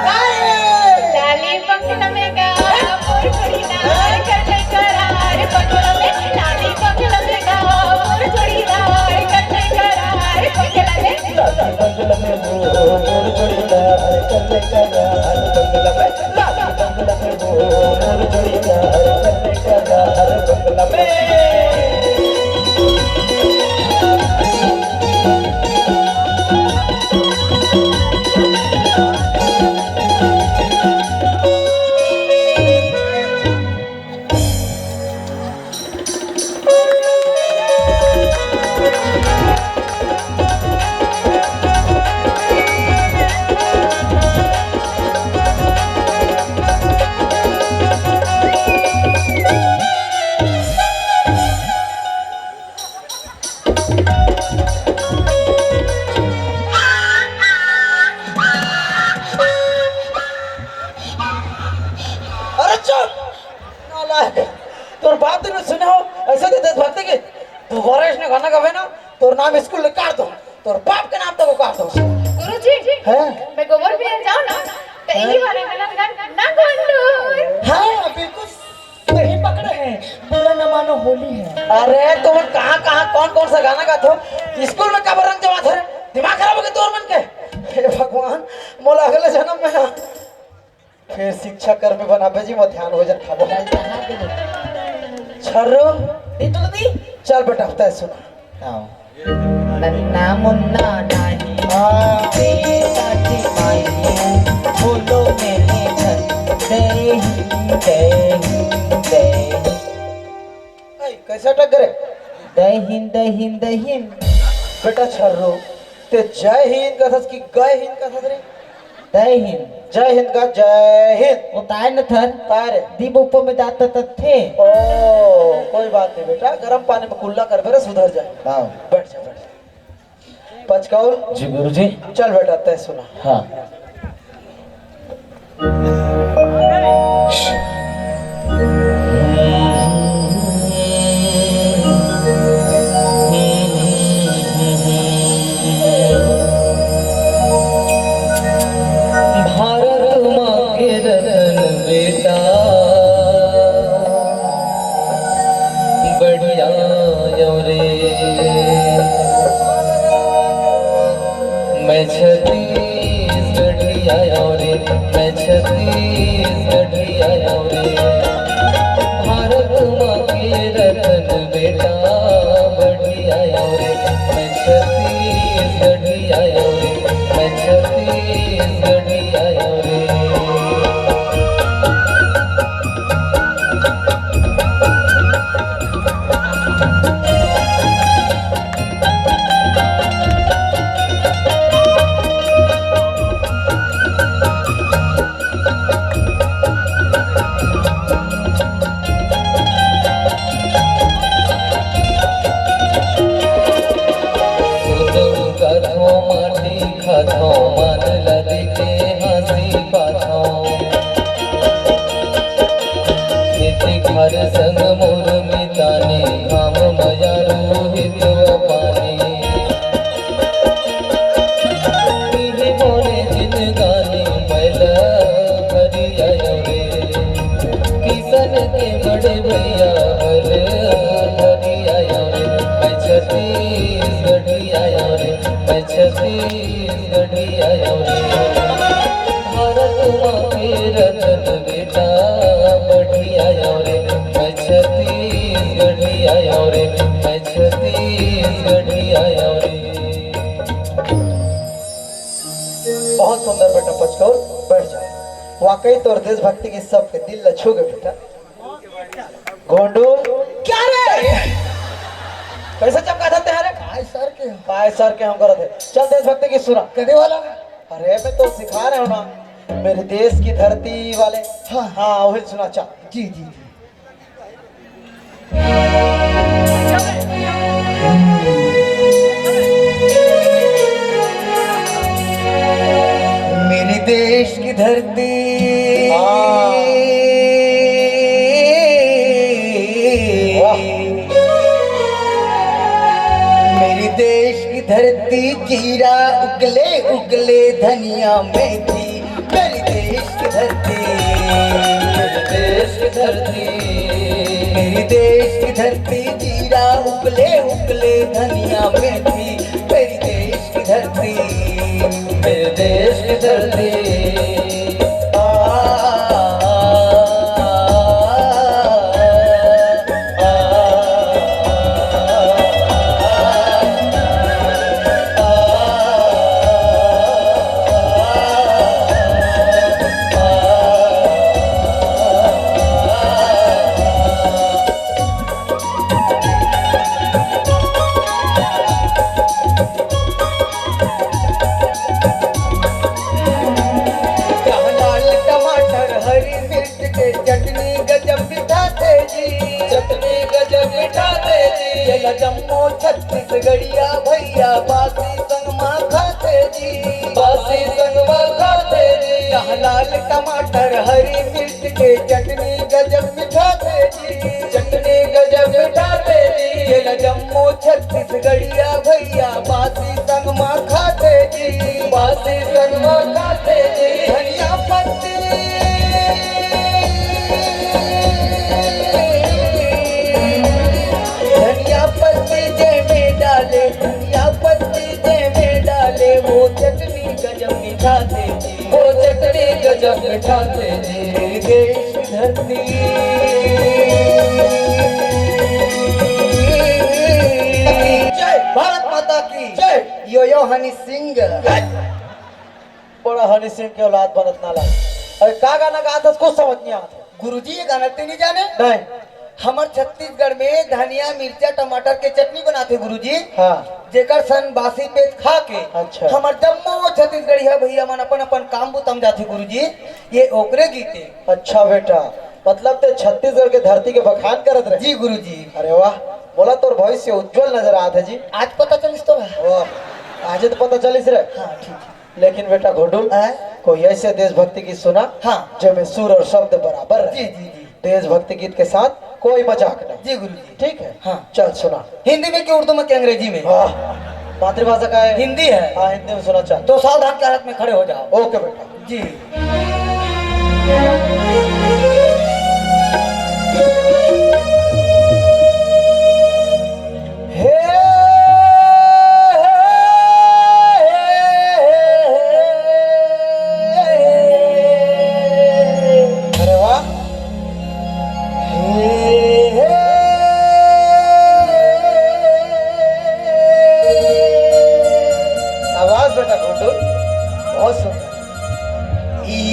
काय? लाली बंगला में गा, मोर जोड़ीदार कर ले करार बंगला में। लाली बंगला में गा, मोर जोड़ीदार कर ले करार बंगला में। लाली बंगला में वो, मोर जोड़ीदार कर ले करार बंगला में। लाली बंगला में वो, मोर जोड़ीदार कर ले करार बंगला में। अरे चुप! नालायक! तोर बाप दिन में सुने हो, ऐसे तो देशभक्ति के। दोबारा इसने गाना गावे ना, तोर नाम स्कूल ले काट दो, तोर बाप के नाम तक काट दो। गुरुजी, हैं? मैं गोबर भी जाऊँ ना, तो यही वाला गाना गा ना गुंडू। हाँ, बिल्कुल सही पकड़े हैं, बुरा न मानो होली है। अरे तुमन कहाँ कहाँ कौन कौन सा गाना गात हो? स्कूल में काबर रंग जमात हो रे? दिमाग खराब हो गे तोर मन के। हे भगवान, मोला अगले जन्म में ना फिर शिक्षा कर्मी बनाबे जी, मध्यान्ह भोजन खाबो। छर्रो, दी तुलसी। चल बेटा, तैं सुना। आओ। नन्ना मुन्ना नाही। हाँ। सीता की माही, बोलो मेरे घर। जय हिंद, जय हिंद, जय हिंद। ऐ, कैसे अटक गए? जय हिंद, जय हिंद, जय हिंद। बेटा छर्रो, तैं जय हिंद कथस कि गय हिंद कथस रे? जय हिंद। जय हिंद का जय हिंद। वो ताय न थर। ताय रे। दीप ऊपर में जात तथे। ओ, कोई बात नहीं बेटा, गरम पानी में कुल्ला करबे रे, सुधर जाए। हाँ। बैठ जा, बैठ जा। पचकौल। जी गुरुजी। चल बेटा, तैं सुना। हाँ। भारत माँ के रतन बेटा, बढ़िया यो रे। मैं छती आयो रे, मैं छत्तीसगढ़ी आयो रे। भारत माँ के रतन बेटा बढ़िया आयो रे, मैं छत्तीसगढ़ी आयो रे, मैं छत्तीसगढ़ी आयो रे। सुनहु कथों माटी खाथों, मान ल देके हाँसी पाथों। खेती खार संग मोर मितानी, घाम मया रोहित व पानी। इही मोरे जिनगानी, मैं ल हरिया रे। किसन के बड़े भैया हल हरिया रे। मैं छत्तीसगढ़ी आयो रे, मैं छत्तीसगढ़ी आयो रे। भारत माँ के रतन बेटा बढ़िया आयो रे, मैं छत्तीसगढ़ी आयो रे, मैं छत्तीसगढ़ी आयो रे। बहुत सुंदर बेटा पचकौर, बैठ जाओ। वाकई तोर देशभक्ति गीत सबके दिल ल छू गए बेटा। गोंडू। क्या रे? कैसे चमका था तेरे? काय सर के हो? काय सर के हम करत हे। चल देशभक्ति गीत सुना। कदे वाला? अरे मैं तो सिखा रहे हो ना, मेरे देश की धरती वाले। हाँ। हाँ, वही सुना, चल। जी, जी, जी। मेरे देश की धरती। वाह। मेरी देश की धरती, जीरा उगले उगले, धनिया मेथी। मेरी देश की धरती, मेरे देश की धरती। मेरी देश की धरती, जीरा उगले उगले, धनिया मेथी। मेरी देश की धरती, मेरे देश की धरती। आ, आ, आ, आ, आ, आ, आ, आ, आ, आ, आ, आ, आ, आ, आ, आ, लाल टमाटर, हरी मिर्च के चटनी गजब मिठाथे जी। चटनी गजब मिठाथे जी। ये ला जम्मो छत्तीसगढ़िया भैया बासी संग मा खाथे जी। बासी संग मा खाथे जी। यहाँ लाल टमाटर, हरी मिर्च के चटनी गजब मिठाथे जी। चटनी गजब मिठाथे जी। ये ला जम्मो छत्तीसगढ़िया भैया बासी संग मा खाथे जी। बासी संग मा खाथे जी। धनिया पत्ती, धनिया पत्ती जे में डाले, धनिया पत्ती जे में डाले, वो चटनी गजब मिठाथे जी। वो चटनी गजब मिठाथे जी। मेरी देश की धरती। जय भारत माता की जय। यो यो हनी सिंह। बड़ा हनी सिंह के औलाद बनत नाला। अरे का गाना गात हस, कुछ समझ नहीं आवत। गुरुजी, ये गाना ते नहीं जाने? नहीं। हमर छत्तीसगढ़ में धनिया, मिर्चा, टमाटर के चटनी बनाथे गुरुजी। हाँ। जेकर सन बासी पेट खा के अच्छा। हमर जम्मो छत्तीसगढ़िया भैया मन अपन अपन काम बुता म जाथे गुरुजी। ये ओकरे गीत हे। अच्छा बेटा, मतलब ते छत्तीसगढ़ के धरती के बखान करत रहे। जी गुरुजी। अरे वाह, मोला तोर भविष्य उज्जवल नजर आत हे जी। आज पता चलिस तोला? वाह, आज तो पता चलिस रे। हाँ, ठीक है। लेकिन बेटा घोटुल, आय? कोई ऐसे देशभक्ति गीत सुना, हाँ। जेमे सुर और शब्द बराबर रहे। जी, जी, जी। देशभक्ति गीत के साथ कोई मजाक नहीं। जी गुरुजी। ठीक है? हाँ। चल सुना। हिंदी में कि उर्दू में कि अंग्रेजी में? वाह, मातृभाषा का है। हिंदी है। हाँ, हिंदी में सुना, चल। तो सावधान के हालत में खड़े हो जाओ। ओके बेटा। जी। हे, हे, हे, हे, हे,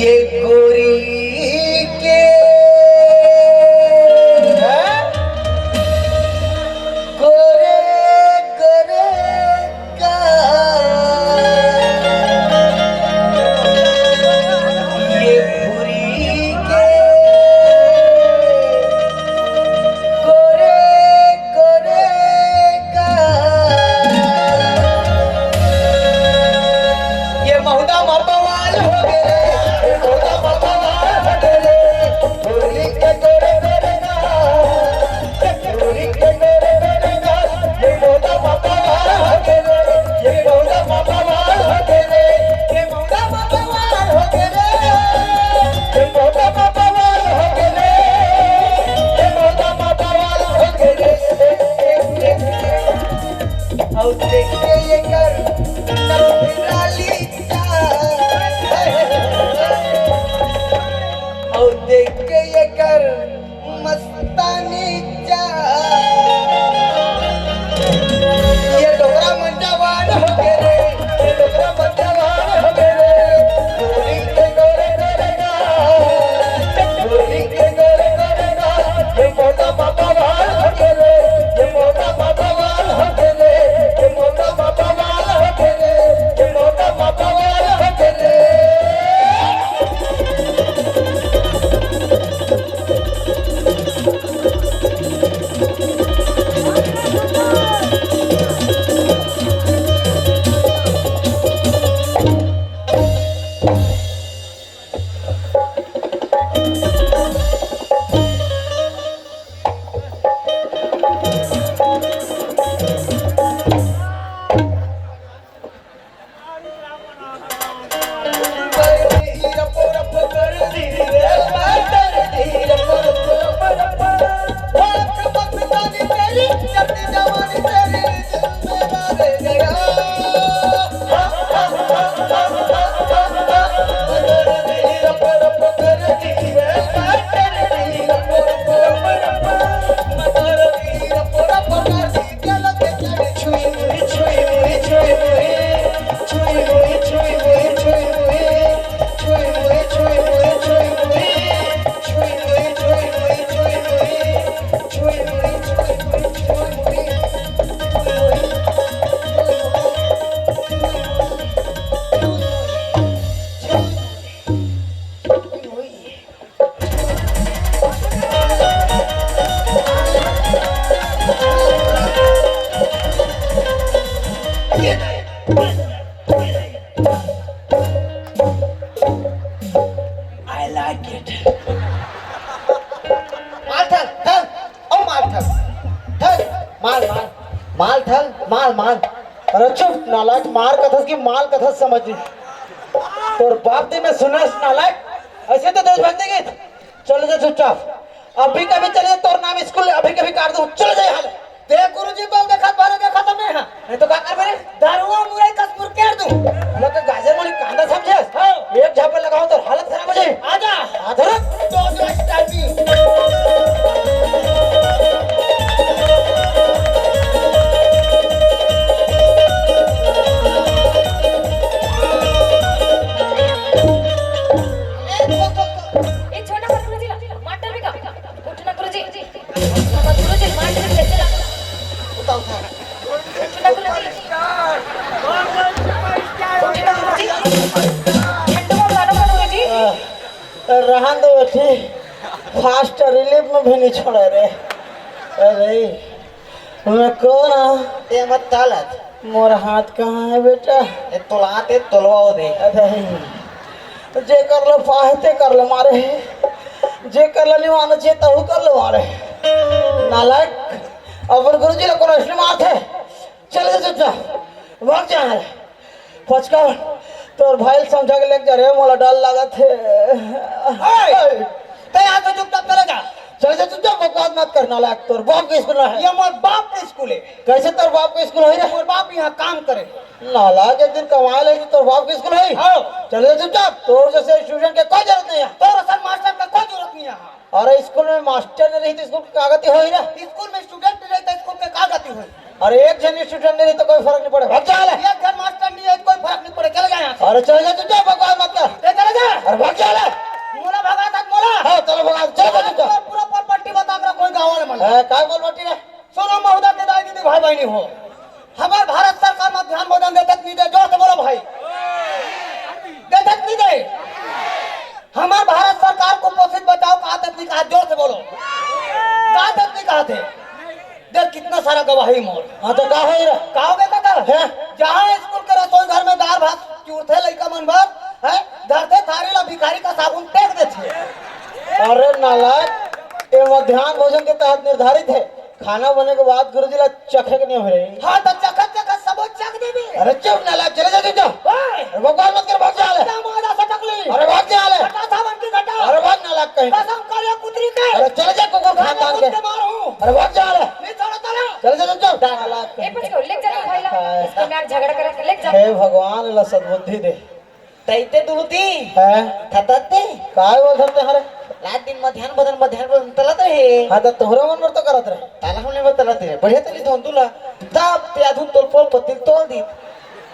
ये गोरी के, हाँ? गोरे गोरे गाल, ये भूरी के गोरे गोरे गाल। ये महुदा मा बवाल हो गे रे, ये महुदा मा बवाल हो गे रे, भूरी के गोरे गोरे गाल। अउ देख के एकर नखराली चाल, अउ देख के एकर मस्तानी चाल। ये डोकरा मन जवान हो गे रे, ये डोकरा मन जवान हो गे रे। गोरी के गोरे गोरे गाल, गोरी के गोरे गोरे गाल, ये मोटा पापा वाल हो गे रे, ये मोटा पापा वाल हो गे रे, ये मोटा पापा वाल हो गे रे, ये मोटा पापा वाल हो गे रे। I like it. माल थल, थल, ओ माल थल, थल, माल, माल, माल थल, माल, माल। अरे चुप नालायक, मार कथस कि माल कथस समझ नहीं। तोर बाप दे में सुनस नालायक, ऐसे तो देश भक्ति गीत। चल जा चुपचाप, अभी कभी चले तोर नाम स्कूल, अभी कभी काट दूं, चल जा यहाँ ले। देख गुरुजी, तो देखत भरे देखत मैं हां। नहीं तो का करबे रे? दारुआ मुरई कस मुरकेर दूं। लोग के गाजर मूली कांदा समझे? हां। एक झापड़ लगाओ तो हालत खराब हो जाए। आजा। आधरक। तो जो स्टाइल भी। ए, तो, तो, तो। ए, छोटा सा गुरुजी ला, मास्टर भी का? उठना गुरुजी। गुरुजी, मास्टर भी कैसे लगा? उठा, उठा। उठना गुरुजी। उठना गुरुजी। ठंडू बाबू, लाडो बाबू गुरुजी। रहन दो बेटी, fast relief में भी नहीं छोड़ा रे। अरे, मैं कौन हूँ? ते मत तालत। मोर हाथ कहाँ है बेटा? ए, तोला ते तोलवा दे। अरे, जे कर लो पाहे ते कर लो मारे, जे कर लो निवान जे तहु कर लो मारे। नालायक, अपन गुरुजी ला कोनो असली मारथे। चल जा चुपचाप, भाग जा। पचका, तोर भाई ल समझा के लेके जा रे, मोला डर लागत हे। ए, तैं यहाँ से चुपचाप चले जा। चल जा चुपचाप, बकवास मत कर नालायक, तोर बाप के स्कूल हे। ये मोर बाप के स्कूल हे। कैसे तोर बाप के स्कूल हे रे? मोर बाप यहाँ काम करे। नालायक, एक दिन कमाए ले तोर बाप के स्कूल हे। हाँ। चल जा चुपचाप, तोर जैसे स्टूडेंट के कोई जरूरत नहीं हे। तोर असन मास्टर के कोई जरूरत नहीं हे। अरे स्कूल में मास्टर नहीं रही तो स्कूल के का गति होही रे? स्कूल में स्टूडेंट नहीं रही तो स्कूल के का गति होही? अरे एक जन स्टूडेंट नहीं रही तो कोई फर्क नहीं पड़े, भाग जा ले। एक जन मास्टर नहीं है तो कोई फर्क नहीं पड़े, चले जा यहाँ से। अरे चले जा तू, जा बकवास मत कर। ए, चले जा। अरे भाग जा ले। मोला भगा तक मोला। हाँ, चलो भगा, चलो, चलो, चलो। पूरा, पूरा प्रॉपर्टी बता कर कोई गाँव वाले मन। हाँ, काय बोल बाटी रे? सुनो महोदय के दाई दीदी भाई बहनी हो, हमार भारत सरकार मध्यान्ह भोजन देते कि नहीं दे? जोर से बोलो भाई, देते कि नहीं दे? हमार भारत सरकार कुपोषित बचाओ कहा थे, नहीं कहा? जोर से बोलो, कहा थे, नहीं कहा थे? देख कितना सारा गवाही मोर। हाँ, तो का होई रे? का हो गया काका? हैं? जहाँ स्कूल के रसोई घर में दाल भात चूरथे लइका मन बर, हैं? धरथे थारी ला भिखारी का साबुन फेंक देथे। अरे नालायक, ये मध्यान्ह भोजन के तहत निर्धारित है। खाना बने के बाद गुरुजी ला चखे के नहीं हो रही। हाँ, तो चखत चखत सबो चख देबे। अरे चुप नालायक, चले जा चुपचाप। ओए! अरे बकवास मत कर, भाग जा ले। दामाद आ सटक ले। अरे भाग जा ले। घटा सावन की घटा। अरे भाग नालायक कहीं। कसम काले कुतरी के। अरे चले जा कुकुर काले खानदान के। कुत्ते मारो। अरे भाग जा ले। नहीं छोड़ो, चलो। चले जा चुपचाप। नालायक कहीं। एक बच्चे को लेके चलो भाई ला। हाँ। इसको मैं आज झगड़ा करके लेके जा। हे भगवान, ला सद्बुद्धि दे। तैते दुरुदी। हैं? थतते? काय बोलत हरे? रात दिन मध्यान्ह बदन, मध्यान्ह बदन तलत रहे। हाँ, तो तोहरा मन बर तो करत रहे। ताला हमने बर तलत रहे। बढ़िया तली धोन तुला। तब ते आधुन तोल पोल पत्ती तोल दी।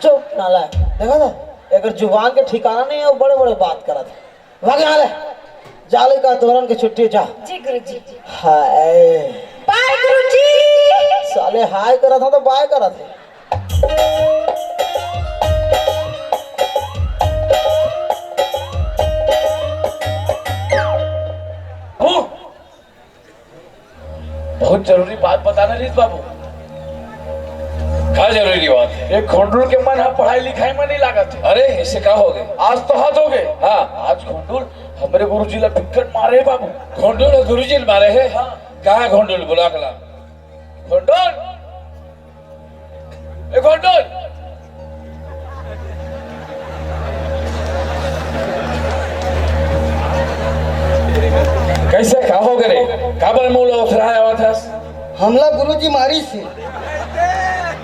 चुप नाला। देखा था? एकर जुबान के ठिकाना नहीं है, वो बड़े-बड़े बात करत है। भाग यहाँ ले। जा ले का तोरन के छुट्टी जा। जी गुरुजी। हाय। बाय गुरुजी। साले हाय करत था तो बाय करत है। हूँ। बहुत जरूरी बात बताना रीत बाबू। का जरूरी बात है? एक घोंडुल के मन ह पढ़ाई लिखाई में नहीं लागत है। अरे, ऐसे का हो गए? आज तो हाथ हो गए। हाँ। आज घोंडुल हमरे गुरुजी ला बिकट मारे हे बाबू। घोंडुल ह गुरुजी ला मारे हे? हाँ। कहाँ घोंडुल? बुला के ला। घोंडुल, ए घोंडुल। कैसे का हो गए रे? काबर मुंह ला ओथराए आवत हस? हमला गुरुजी मारिस हे।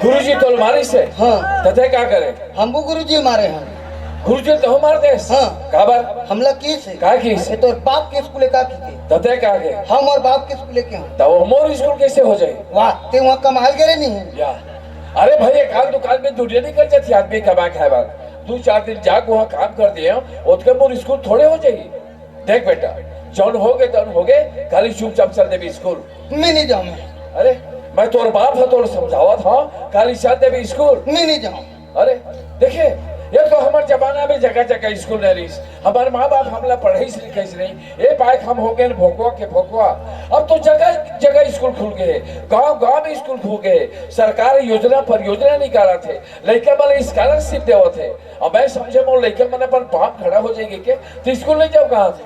गुरुजी तोला मारिस हे? हाँ। त तैं का करे? हमू गुरुजी मारे हन। गुरुजी तहूँ मार देस? हाँ। काबर? हमला किहिस हे। का किहिस? ये तोर बाप के स्कूल का किहिस हे। त तैं का गे? हम अउ बाप के स्कूल के हन। त वो मोर स्कूल कैसे हो जाही? वाह, तैं वहाँ कमाए गे रहे नहीं। या। अरे भाई, एक आध दुकान में दुनिया निकल जाती आदमी कमाए खाए बर। दू चार दिन जाके वहाँ काम कर दिए, ओतके मोर स्कूल थोड़े हो जाही। देख बेटा, जौन हो गे तौन हो गे, काली चुपचाप चल देबे स्कूल। मैं नहीं जाऊँ मैं। अरे, मैं तोर बाप ह, तोर समझावत हँव, काली चल देबे स्कूल। मैं नहीं जाऊँ। अरे, देखे, ये तो हमर जमाना में जगह जगह स्कूल नहीं रहिस। हमर माँ बाप हमला पढ़ाइस लिखाइस नहीं। ए पाए हम हो गए भोकवा के भोकवा। अब तो जगह जगह स्कूल खुल गए, गाँव गाँव में स्कूल खुल गए। सरकार योजना परियोजना निकालत हे, लइका मन ला स्कॉलरशिप देवत हे। अब मैं समझे मोर लइका मन अपन पाँव खड़ा हो जाही के, त स्कूल नहीं जाव कहाँ से?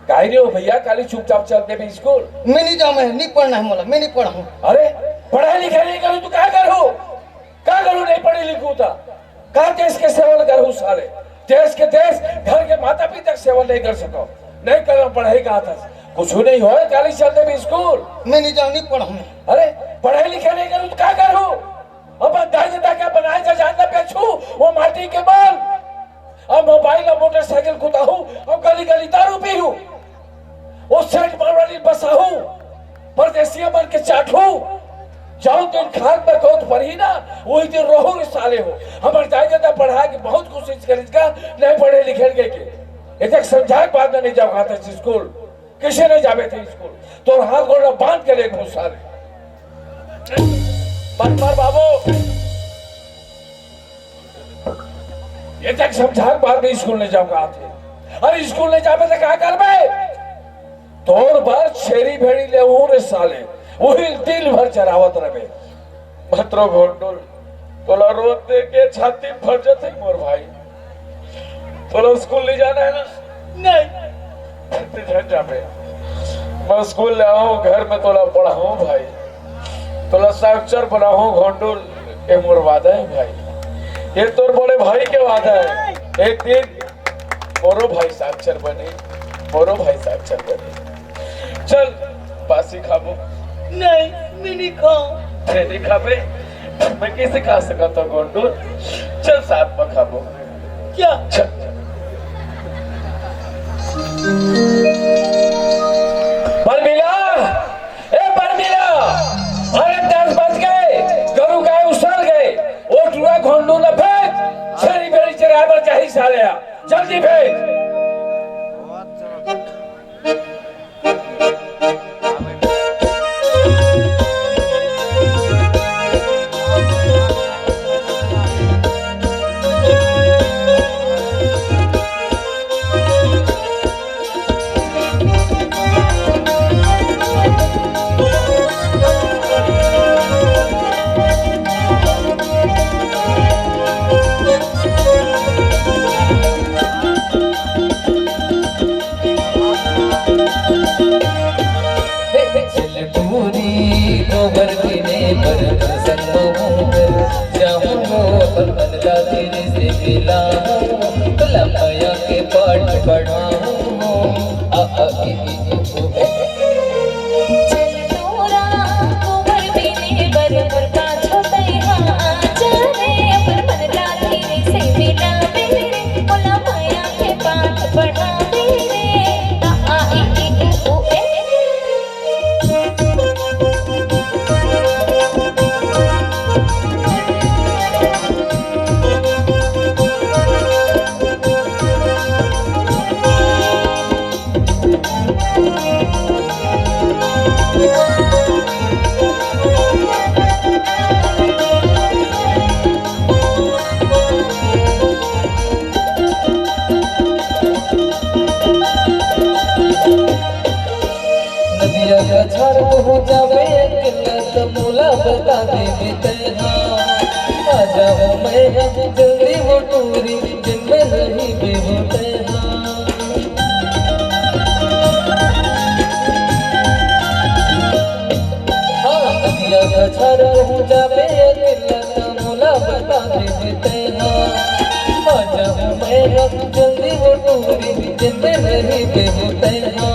काहे रे ओ भैया, काली चुपचाप चल देबे स्कूल। मैं नहीं जाऊँ, मैं नहीं पढ़ना है मोला, मैं नहीं पढ़हूँ। अरे, पढ़ाई लिखाई नहीं करहू त का करहू? का करहू नहीं पढ़े लिखहू त? का देश के सेवा ल करहू साले? देश के देश, घर के माता पिता के सेवा नहीं कर सकव। नहीं करव पढ़ाई कहा था। कुछ नहीं होय, काली चल देबे स्कूल। मैं नहीं जाऊँ, नहीं पढ़हूँ मैं। अरे, पढ़ाई लिखाई नहीं करहू त का करहू? अपन दाई ददा के बनाए जजान ल बेचहू, वो माटी के माल। अब मोबाइल अउ मोटरसाइकिल कुदाहू अउ गली गली दारू पीहू। वो सेठ मारवाड़ी बसाहू, परदेसिया मन के चाटहू। जौन दिन खान में गोद परही ना, वही दिन रोहू रे साले हो। हमर दाई ददा पढ़ाए के बहुत कोशिश करिस का, नहीं पढ़े लिखे के। एक एक समझाए के बाद में नहीं जाव कहा था स्कूल। कैसे नहीं जाबे तैं स्कूल? तोर हाथ गोड़ ला बांध के लेगहूँ साले। बंद कर बाबू। ये तक समझाए के बाद में स्कूल नहीं जाव कहा थे। अरे स्कूल नहीं जाबे त का करबे? तोर बर छेरी भेड़ी लेहूँ रे साले, वही दिन भर चरावत रहबे। मत रो घोंडुल, तोला रोत देख के छाती फट जाथे मोर भाई। तोला स्कूल नहीं जाना है ना? नहीं। तैं झन जाबे। मैं स्कूल ले आहूँ, घर में तोला पढ़ाहूँ भाई। तोला साक्षर बनाहूँ घोंडुल, ये मोर वादा है भाई। ये तोर बड़े भाई के वादा है। एक दिन मोरो भाई साक्षर बने, मोरो भाई साक्षर बने। चल, बासी खाबो। नहीं, मैं नहीं खाऊं। तैं नहीं खाबे? मैं कैसे खा सकता हूँ घोंडुल? चल, साथ में खाबो। क्या? चल। परमिला, ए परमिला, अरे दस बज गए, गरू गाय उसल गए, वो टूरा घोंडुल ला भेज, छेरी भेड़ी चराए बर जाही साले हा, जल्दी भेज। चल तोरा कोमल बीने बर मोर पाछो तैहा आजा रे, अपन मन ला धीरे से मिलावे रे, मोला माया के पाठ पढ़ावे रे। आ, आ, ई, ई, उ, ऊ, ए। नदिया कछार कहूँ जाबे अकेल्ला त मोला बता देबे तैहा। आ जाहूँ मैं जल्दी वो टूरी, दिन में रहिबे वो तैहा। हाँ, नदिया कछार कहूँ जाबे अकेल्ला त मोला बता देबे तैहा। आ जाहूँ मैं जल्दी वो टूरी, दिन में रहिबे वो तैहा।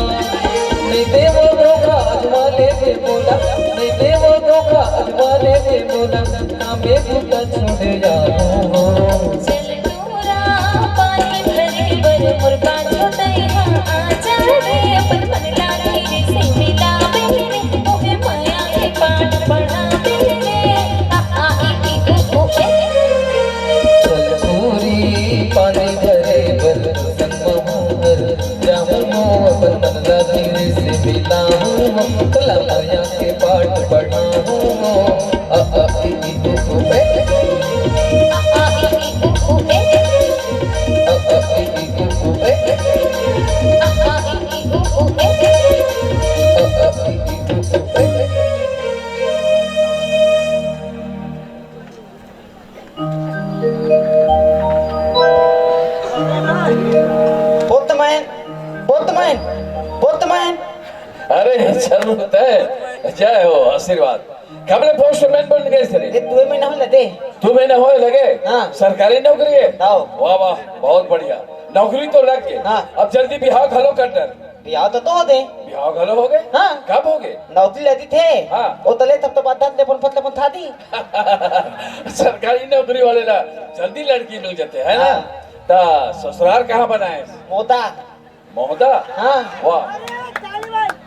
नहीं देवो धोखा, आजमा लेबे मोला। नहीं देवो धोखा, आजमा लेबे मोला। काम में बूता छोड़ जाहूँ। चल तोरा पानी भरे बर मोर पाछो तैहा आजा रे, अपन मन ला धीरे से मिलावे रे, मोहे माया के पाठ पढ़ावे रे। आ, आ, ई, ई, उ, ऊ, ए। चल तोरी पानी भरे बर संग महूँ हर जाहूँ, अपन मन ला धीरे से मिलाहूँ, तोला माया के पाठ पढ़ाहूँ। अ, अ, इ, ई, उ, ऊ, ए। अ, आ, इ, ई, उ, ऊ, ए। अ, अ, इ, ई, उ, ऊ, ए। अ, आ, इ, ई, उ, ऊ, ए। अ, अ, इ, ई, उ, ऊ, ए। पोतमैन, पोतमैन, पोतमैन। अरे, जरूरत है। जय हो, आशीर्वाद। कब ले पोस्टमैन बन गए थे रे? ये दो महीना होए लगे। दो महीना होए लगे? हाँ। सरकारी नौकरी है? हाँ। वाह, वाह, बहुत बढ़िया। नौकरी तो लग गई। हाँ। अब जल्दी बिहाव घलो कर डर। बिहाव तो, तो हो दे। बिहाव घलो हो गए? हाँ। कब हो गए? नौकरी लगी थे। हाँ। वो तले तब तो बात ले अपन फतले अपन था दी। सरकारी नौकरी वाले ना जल्दी लड़की मिल जाते हैं ना। हाँ। ता ससुराल कहाँ बनाए? मोदा। महोदा? हाँ। वाह।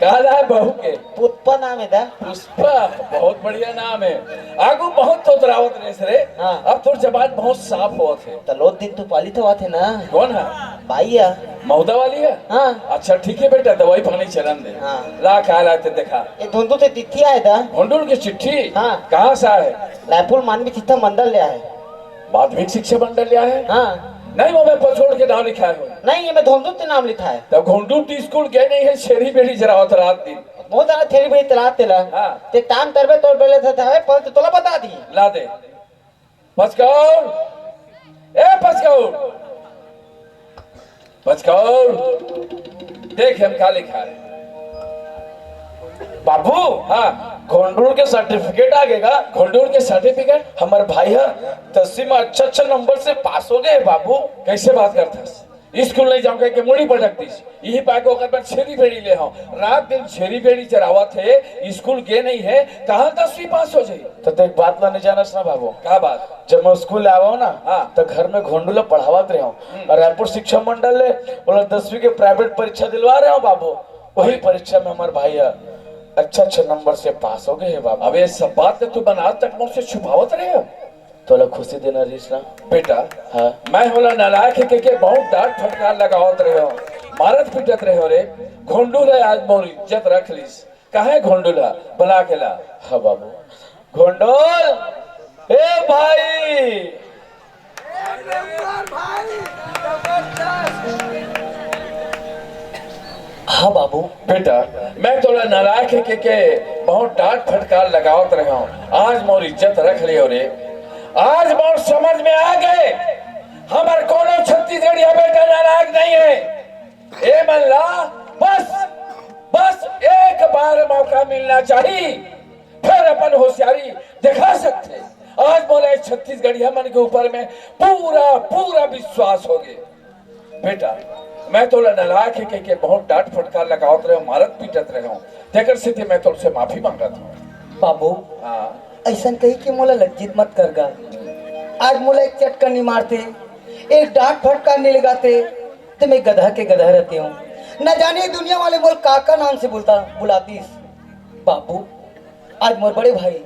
का नाम है बहू के? पुष्पा नाम है दा। पुष्पा, बहुत बढ़िया नाम है। आगू बहुत तोतरावत रहे रे। हाँ। अब तोर जबान बहुत साफ होत है। त लो दिन तू पालित होवत है ना। कौन है? बाई है। महोदा वाली है? हाँ। अच्छा, ठीक है बेटा, दवाई पानी चलन दे। हाँ। ला, का ला ते देखा। ये धुंधु ते तिथि आए दा। भोंडुल की चिट्ठी? हाँ। कहाँ से आए? रायपुर मानवी चित्ता मंडल ले आए। माध्यमिक शिक्षा मंडल ले आए? हाँ। नहीं, वो मैं पचोड़ के नाम लिखा है। नहीं, ये मैं धोंधू के नाम लिखा है। तब घोंडू टी स्कूल गए नहीं है, छेरी बेड़ी चरावत रात दिन। बहुत ज्यादा छेरी बेड़ी चरावत तेला। हाँ। ते काम करबे तोर बेले से था, पर तो तोला बता दी। ला दे। पचकौड़। ए पचकौड़। पचकौड़। देख हम का लिखा है। बाबू। हाँ। घोंडुल के सर्टिफिकेट आ गएगा। घोंडुल के सर्टिफिकेट? हमारे भाई है, दसवीं में अच्छा अच्छा नंबर से पास हो गए बाबू। कैसे बात करता है? स्कूल नहीं जाऊंगा के मुड़ी पटक दीस। यही पाके ओकर बर छेरी बेड़ी ले हो। रात दिन छेरी बेड़ी चरावत है, स्कूल गे नहीं है, कहाँ दसवीं पास हो जाई? तो देख, बात ला नहीं जानस ना बाबू। का बात? जब मैं स्कूल आवा हूँ ना, हाँ। तो घर में घोंडू ला पढ़ावत रहे हूँ। हम्म। और रायपुर शिक्षा मंडल ले, ओला दसवीं के प्राइवेट परीक्षा दिलवा रहे हूँ बाबू। वही परीक्षा में हमारे भाई है, अच्छा अच्छा नंबर से पास हो गए है बाबू। अब ये सब बात तो तू बना तक मुझसे छुपावत रहे हो। तोला खुशी देना रहीस ना। बेटा, हाँ। मैं होला नालायक है के, के बहुत डांट फटकार लगावत रहे हो, मारत पीटत रहे हो रे। घोंडू रे आज मोर इज्जत रख लीस। काहे घोंडू ला? बला के ला। हाँ बाबू। घोंडोल, ए भाई। हाँ बाबू। बेटा, मैं तोला नालायक है के, के बहुत डांट फटकार लगावत रहे हूँ। आज मोर इज्जत रख लियो रे। आज मोर समझ में आ गए, हमर कोनो छत्तीसगढ़िया बेटा नालायक नहीं है। ए मन ला बस, बस एक बार मौका मिलना चाहिए, फिर अपन होशियारी दिखा सकते। आज मोला छत्तीसगढ़िया मन के ऊपर में पूरा, पूरा विश्वास हो गए। बेटा, मैं तोला नलायक हे कहिके बहुत डांट फटकार लगावत रहे हूँ, मारत पीटत रहे हूँ, तेकर सेती मैं तोर से माफी मांगत हूँ। बाबू, हाँ। अइसन कहिके मोला लज्जित मत कर गा। आज मोला एक चटकनी मारते, एक डांट फटकार नइ लगाते, त मैं गधा के गधा रहते हूँ। न जाने दुनिया वाले मोला का का नाम से बुलता, बुलातीस। बाबू, आज मोर बड़े भाई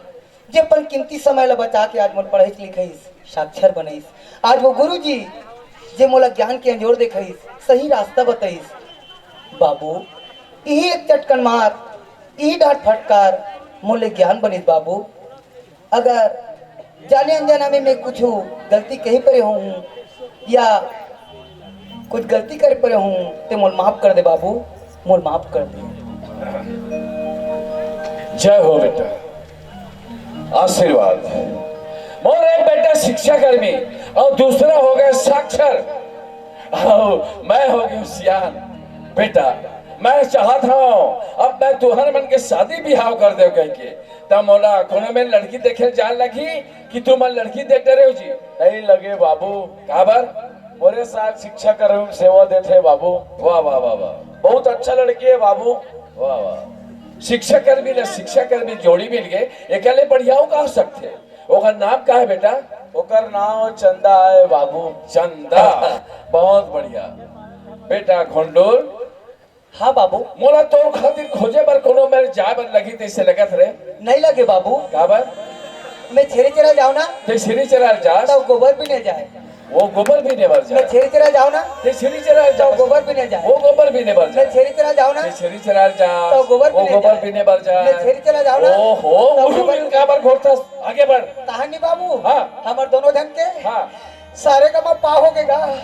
जे अपन कीमती समय ला बचा के आज मोर पढ़ाईस लिखाईस, साक्षर बनाईस। आज वो गुरु जी जे मोला ज्ञान के अंजोर देखाईस, सही रास्ता बताईस। बाबू, इही एक चटकन मार, इही डांट फटकार मोले ज्ञान बनिस बाबू। अगर जाने अनजाने में मैं कुछ गलती कही परे हूँ या कुछ गलती करे परे हूँ, ते मोल माफ कर दे बाबू, मोल माफ कर दे। जय हो बेटा, आशीर्वाद। मोर एक बेटा शिक्षा कर्मी और दूसरा हो गया साक्षर और मैं हो गया सियान। बेटा, मैं चाहत हूँ अब मैं तुहर मन के शादी बिहाव कर देव कहिके, त मोला कोनो में लड़की देखे जाए लगही कि तुमन लड़की देख डरेव जी? नहीं लगे बाबू। काबर? मोरे साथ शिक्षा कर्मी में सेवा देथे बाबू। वाह, वाह, वाह, वाह। बहुत अच्छा लड़की है बाबू। वाह, वाह। शिक्षा कर्मी ले शिक्षा कर्मी जोड़ी मिल गए, एकले बढ़िया हो का हो सकथे? ओकर नाम का है बेटा? ओकर नाम चंदा है बाबू। चंदा। बहुत बढ़िया। बेटा घोंडूर, हाँ बाबू। मोला तोर खातिर खोजे बर कोनो मेर जाए बर लगही तइसे लगत रे? नहीं लगे बाबू। काबर? मैं छेरी चरा जाओ ना। ते छेरी चरा जास? तो गोबर भी नहीं जाए। वो गोबर भी नहीं बर मैं जाए। छेरी चरा जाओ ना। ते छेरी चरा तो जास? गोबर भी नहीं जाए। वो गोबर भी नहीं बर मैं जाए। छेरी चरा जाओ ना। ते छेरी चरा जास? तो गोबर भी वो नहीं गोबर जाए। भी नहीं बर जाए। मैं छेरी चरा जाओ ना। ओहो, तो उलू गोबर मिल काबर घोरथस? आगे बढ़। कहानी बाबू। हाँ। हमर दोनों जन के हाँ। सारे का पा हो गए गा।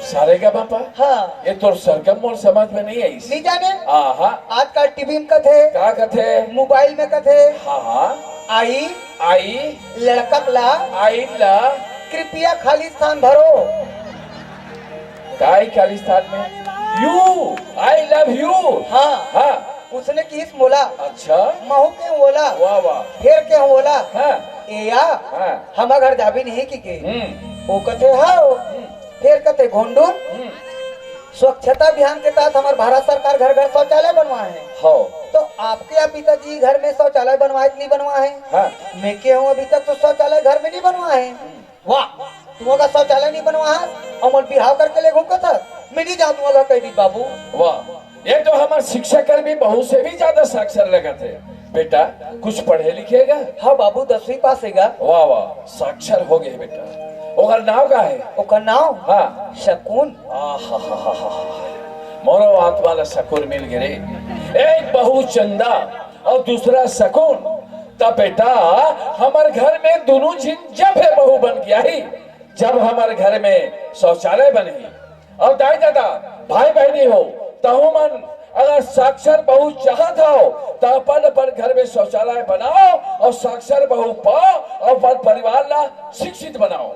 सारे का पा? हाँ। ये तोर सरगम मोर समझ में नहीं आई। नहीं जाने? आहा। आजकल टीवी में कथे। का कथे? मोबाइल में कथे। हाँ, हाँ। आई। आई। लड़कक ला। आई ला। कृपया खाली स्थान भरो। काय खाली स्थान में? You, I love you। हाँ। हाँ। उसने किहिस मोला। अच्छा। महू के ओला। वाह, वाह। फेर के ओला। हाँ। ए या, हाँ। हमर घर जाबे नहीं कि के। हम्म। ओ कथे, "हाँ।" हम्म। फेर कथे, "घोंडू, हम्म। स्वच्छता अभियान के तहत हमर भारत सरकार घर घर शौचालय बनवा है। हाँ। तो आपके या पिताजी घर में शौचालय बनवाए कि नहीं बनवा है?" हाँ। मैं के हूँ, "अभी तक तो शौचालय घर में नहीं बनवा है।" हम्म। वाह, तुमन का शौचालय नहीं बनवा है और मोर बिहाव करके ले घूम कथा, मैं नहीं जाऊँ तुमन का कह दी बाबू। वाह, ये तो हमार शिक्षा कर्मी बहू से भी ज्यादा साक्षर लगत है। बेटा, कुछ पढ़े लिखे गा? हाँ बाबू, दसवीं पास है गा। वाह, वाह, साक्षर हो गए बेटा। ओकर नाव का है? ओकर नाव? हाँ। शकुन। आहा, हा, हा, हा, हा। मोरो आत्मा ला शकुन मिल गे रे। एक बहू चंदा और दूसरा शकुन। त बेटा, हमर घर में दोनों झिन जब हे बहू बन गया ही, जब हमर घर में शौचालय बनही। और दाई दादा, भाई बहनी हो, तहु मन अगर साक्षर बहू चाहत हो, त अपन अपन घर में शौचालय बनाओ और साक्षर बहू पाओ और अपन परिवार ला शिक्षित बनाओ।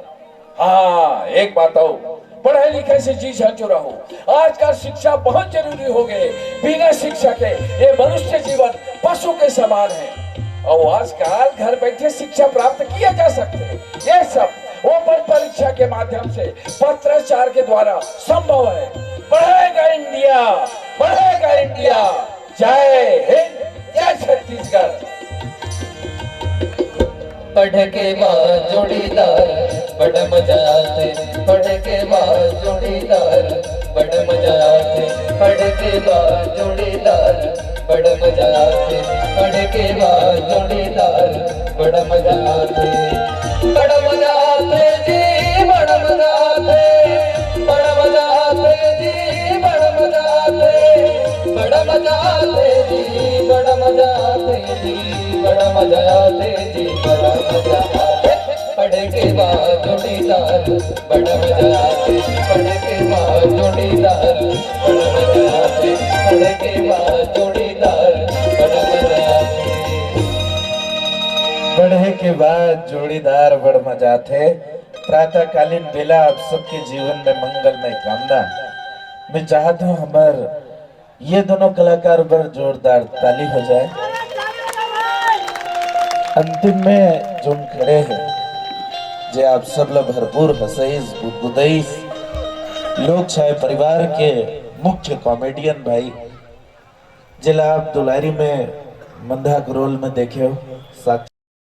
हाँ, एक बात और, पढ़े लिखे से जी झंझुरा हो। आजकल शिक्षा बहुत जरूरी हो गए। बिना शिक्षा के ये मनुष्य जीवन पशु के समान है। और आजकल घर बैठे शिक्षा प्राप्त किया जा सकते हैं। ये सब ओपन परीक्षा के माध्यम से पत्राचार के द्वारा संभव है। बढ़ेगा इंडिया, बढ़ेगा इंडिया। जय हिंद, जय छत्तीसगढ़। पढ़ के बाद जोड़ीदार, बड़ा मजा आथे। पढ़ के बाद जोड़ीदार, बड़ा मजा आथे। पढ़ के बाद जोड़ीदार, बड़ा मजा आथे। पढ़ के बाद जोड़ीदार, बड़ा मजा आथे। बड़ा मजा आथे जी, बड़ा मजा आथे। बड़ा मजा आथे जी, बड़ा मजा आथे। बड़ा मजा आथे जी, बड़ा मजा आथे जी। बड़ा मजा आथे जी, बड़ा मजा आथे। पढ़ के बाद जोड़ीदार, बड़ा मजा आथे। पढ़ के बाद जोड़ीदार, बड़ा मजा आथे। पढ़ के बाद जोड़ीदार, बड़ा मजा आथे। पढ़े के बाद जोड़ीदार बड़ मजा आथे। प्रातःकालीन बेला आप सबके जीवन में मंगलमय कामना। मैं चाहत हूँ हमर ये दोनों कलाकार बर जोरदार ताली हो जाए। अंतिम में जोन खड़े हैं, जे आप सब ला भरपूर हंसइस, गुदगुदइस, लोक छाया परिवार के मुख्य कॉमेडियन भाई, जेला आप दुलारी में मंधा के रोल में देखे हो, साक्षात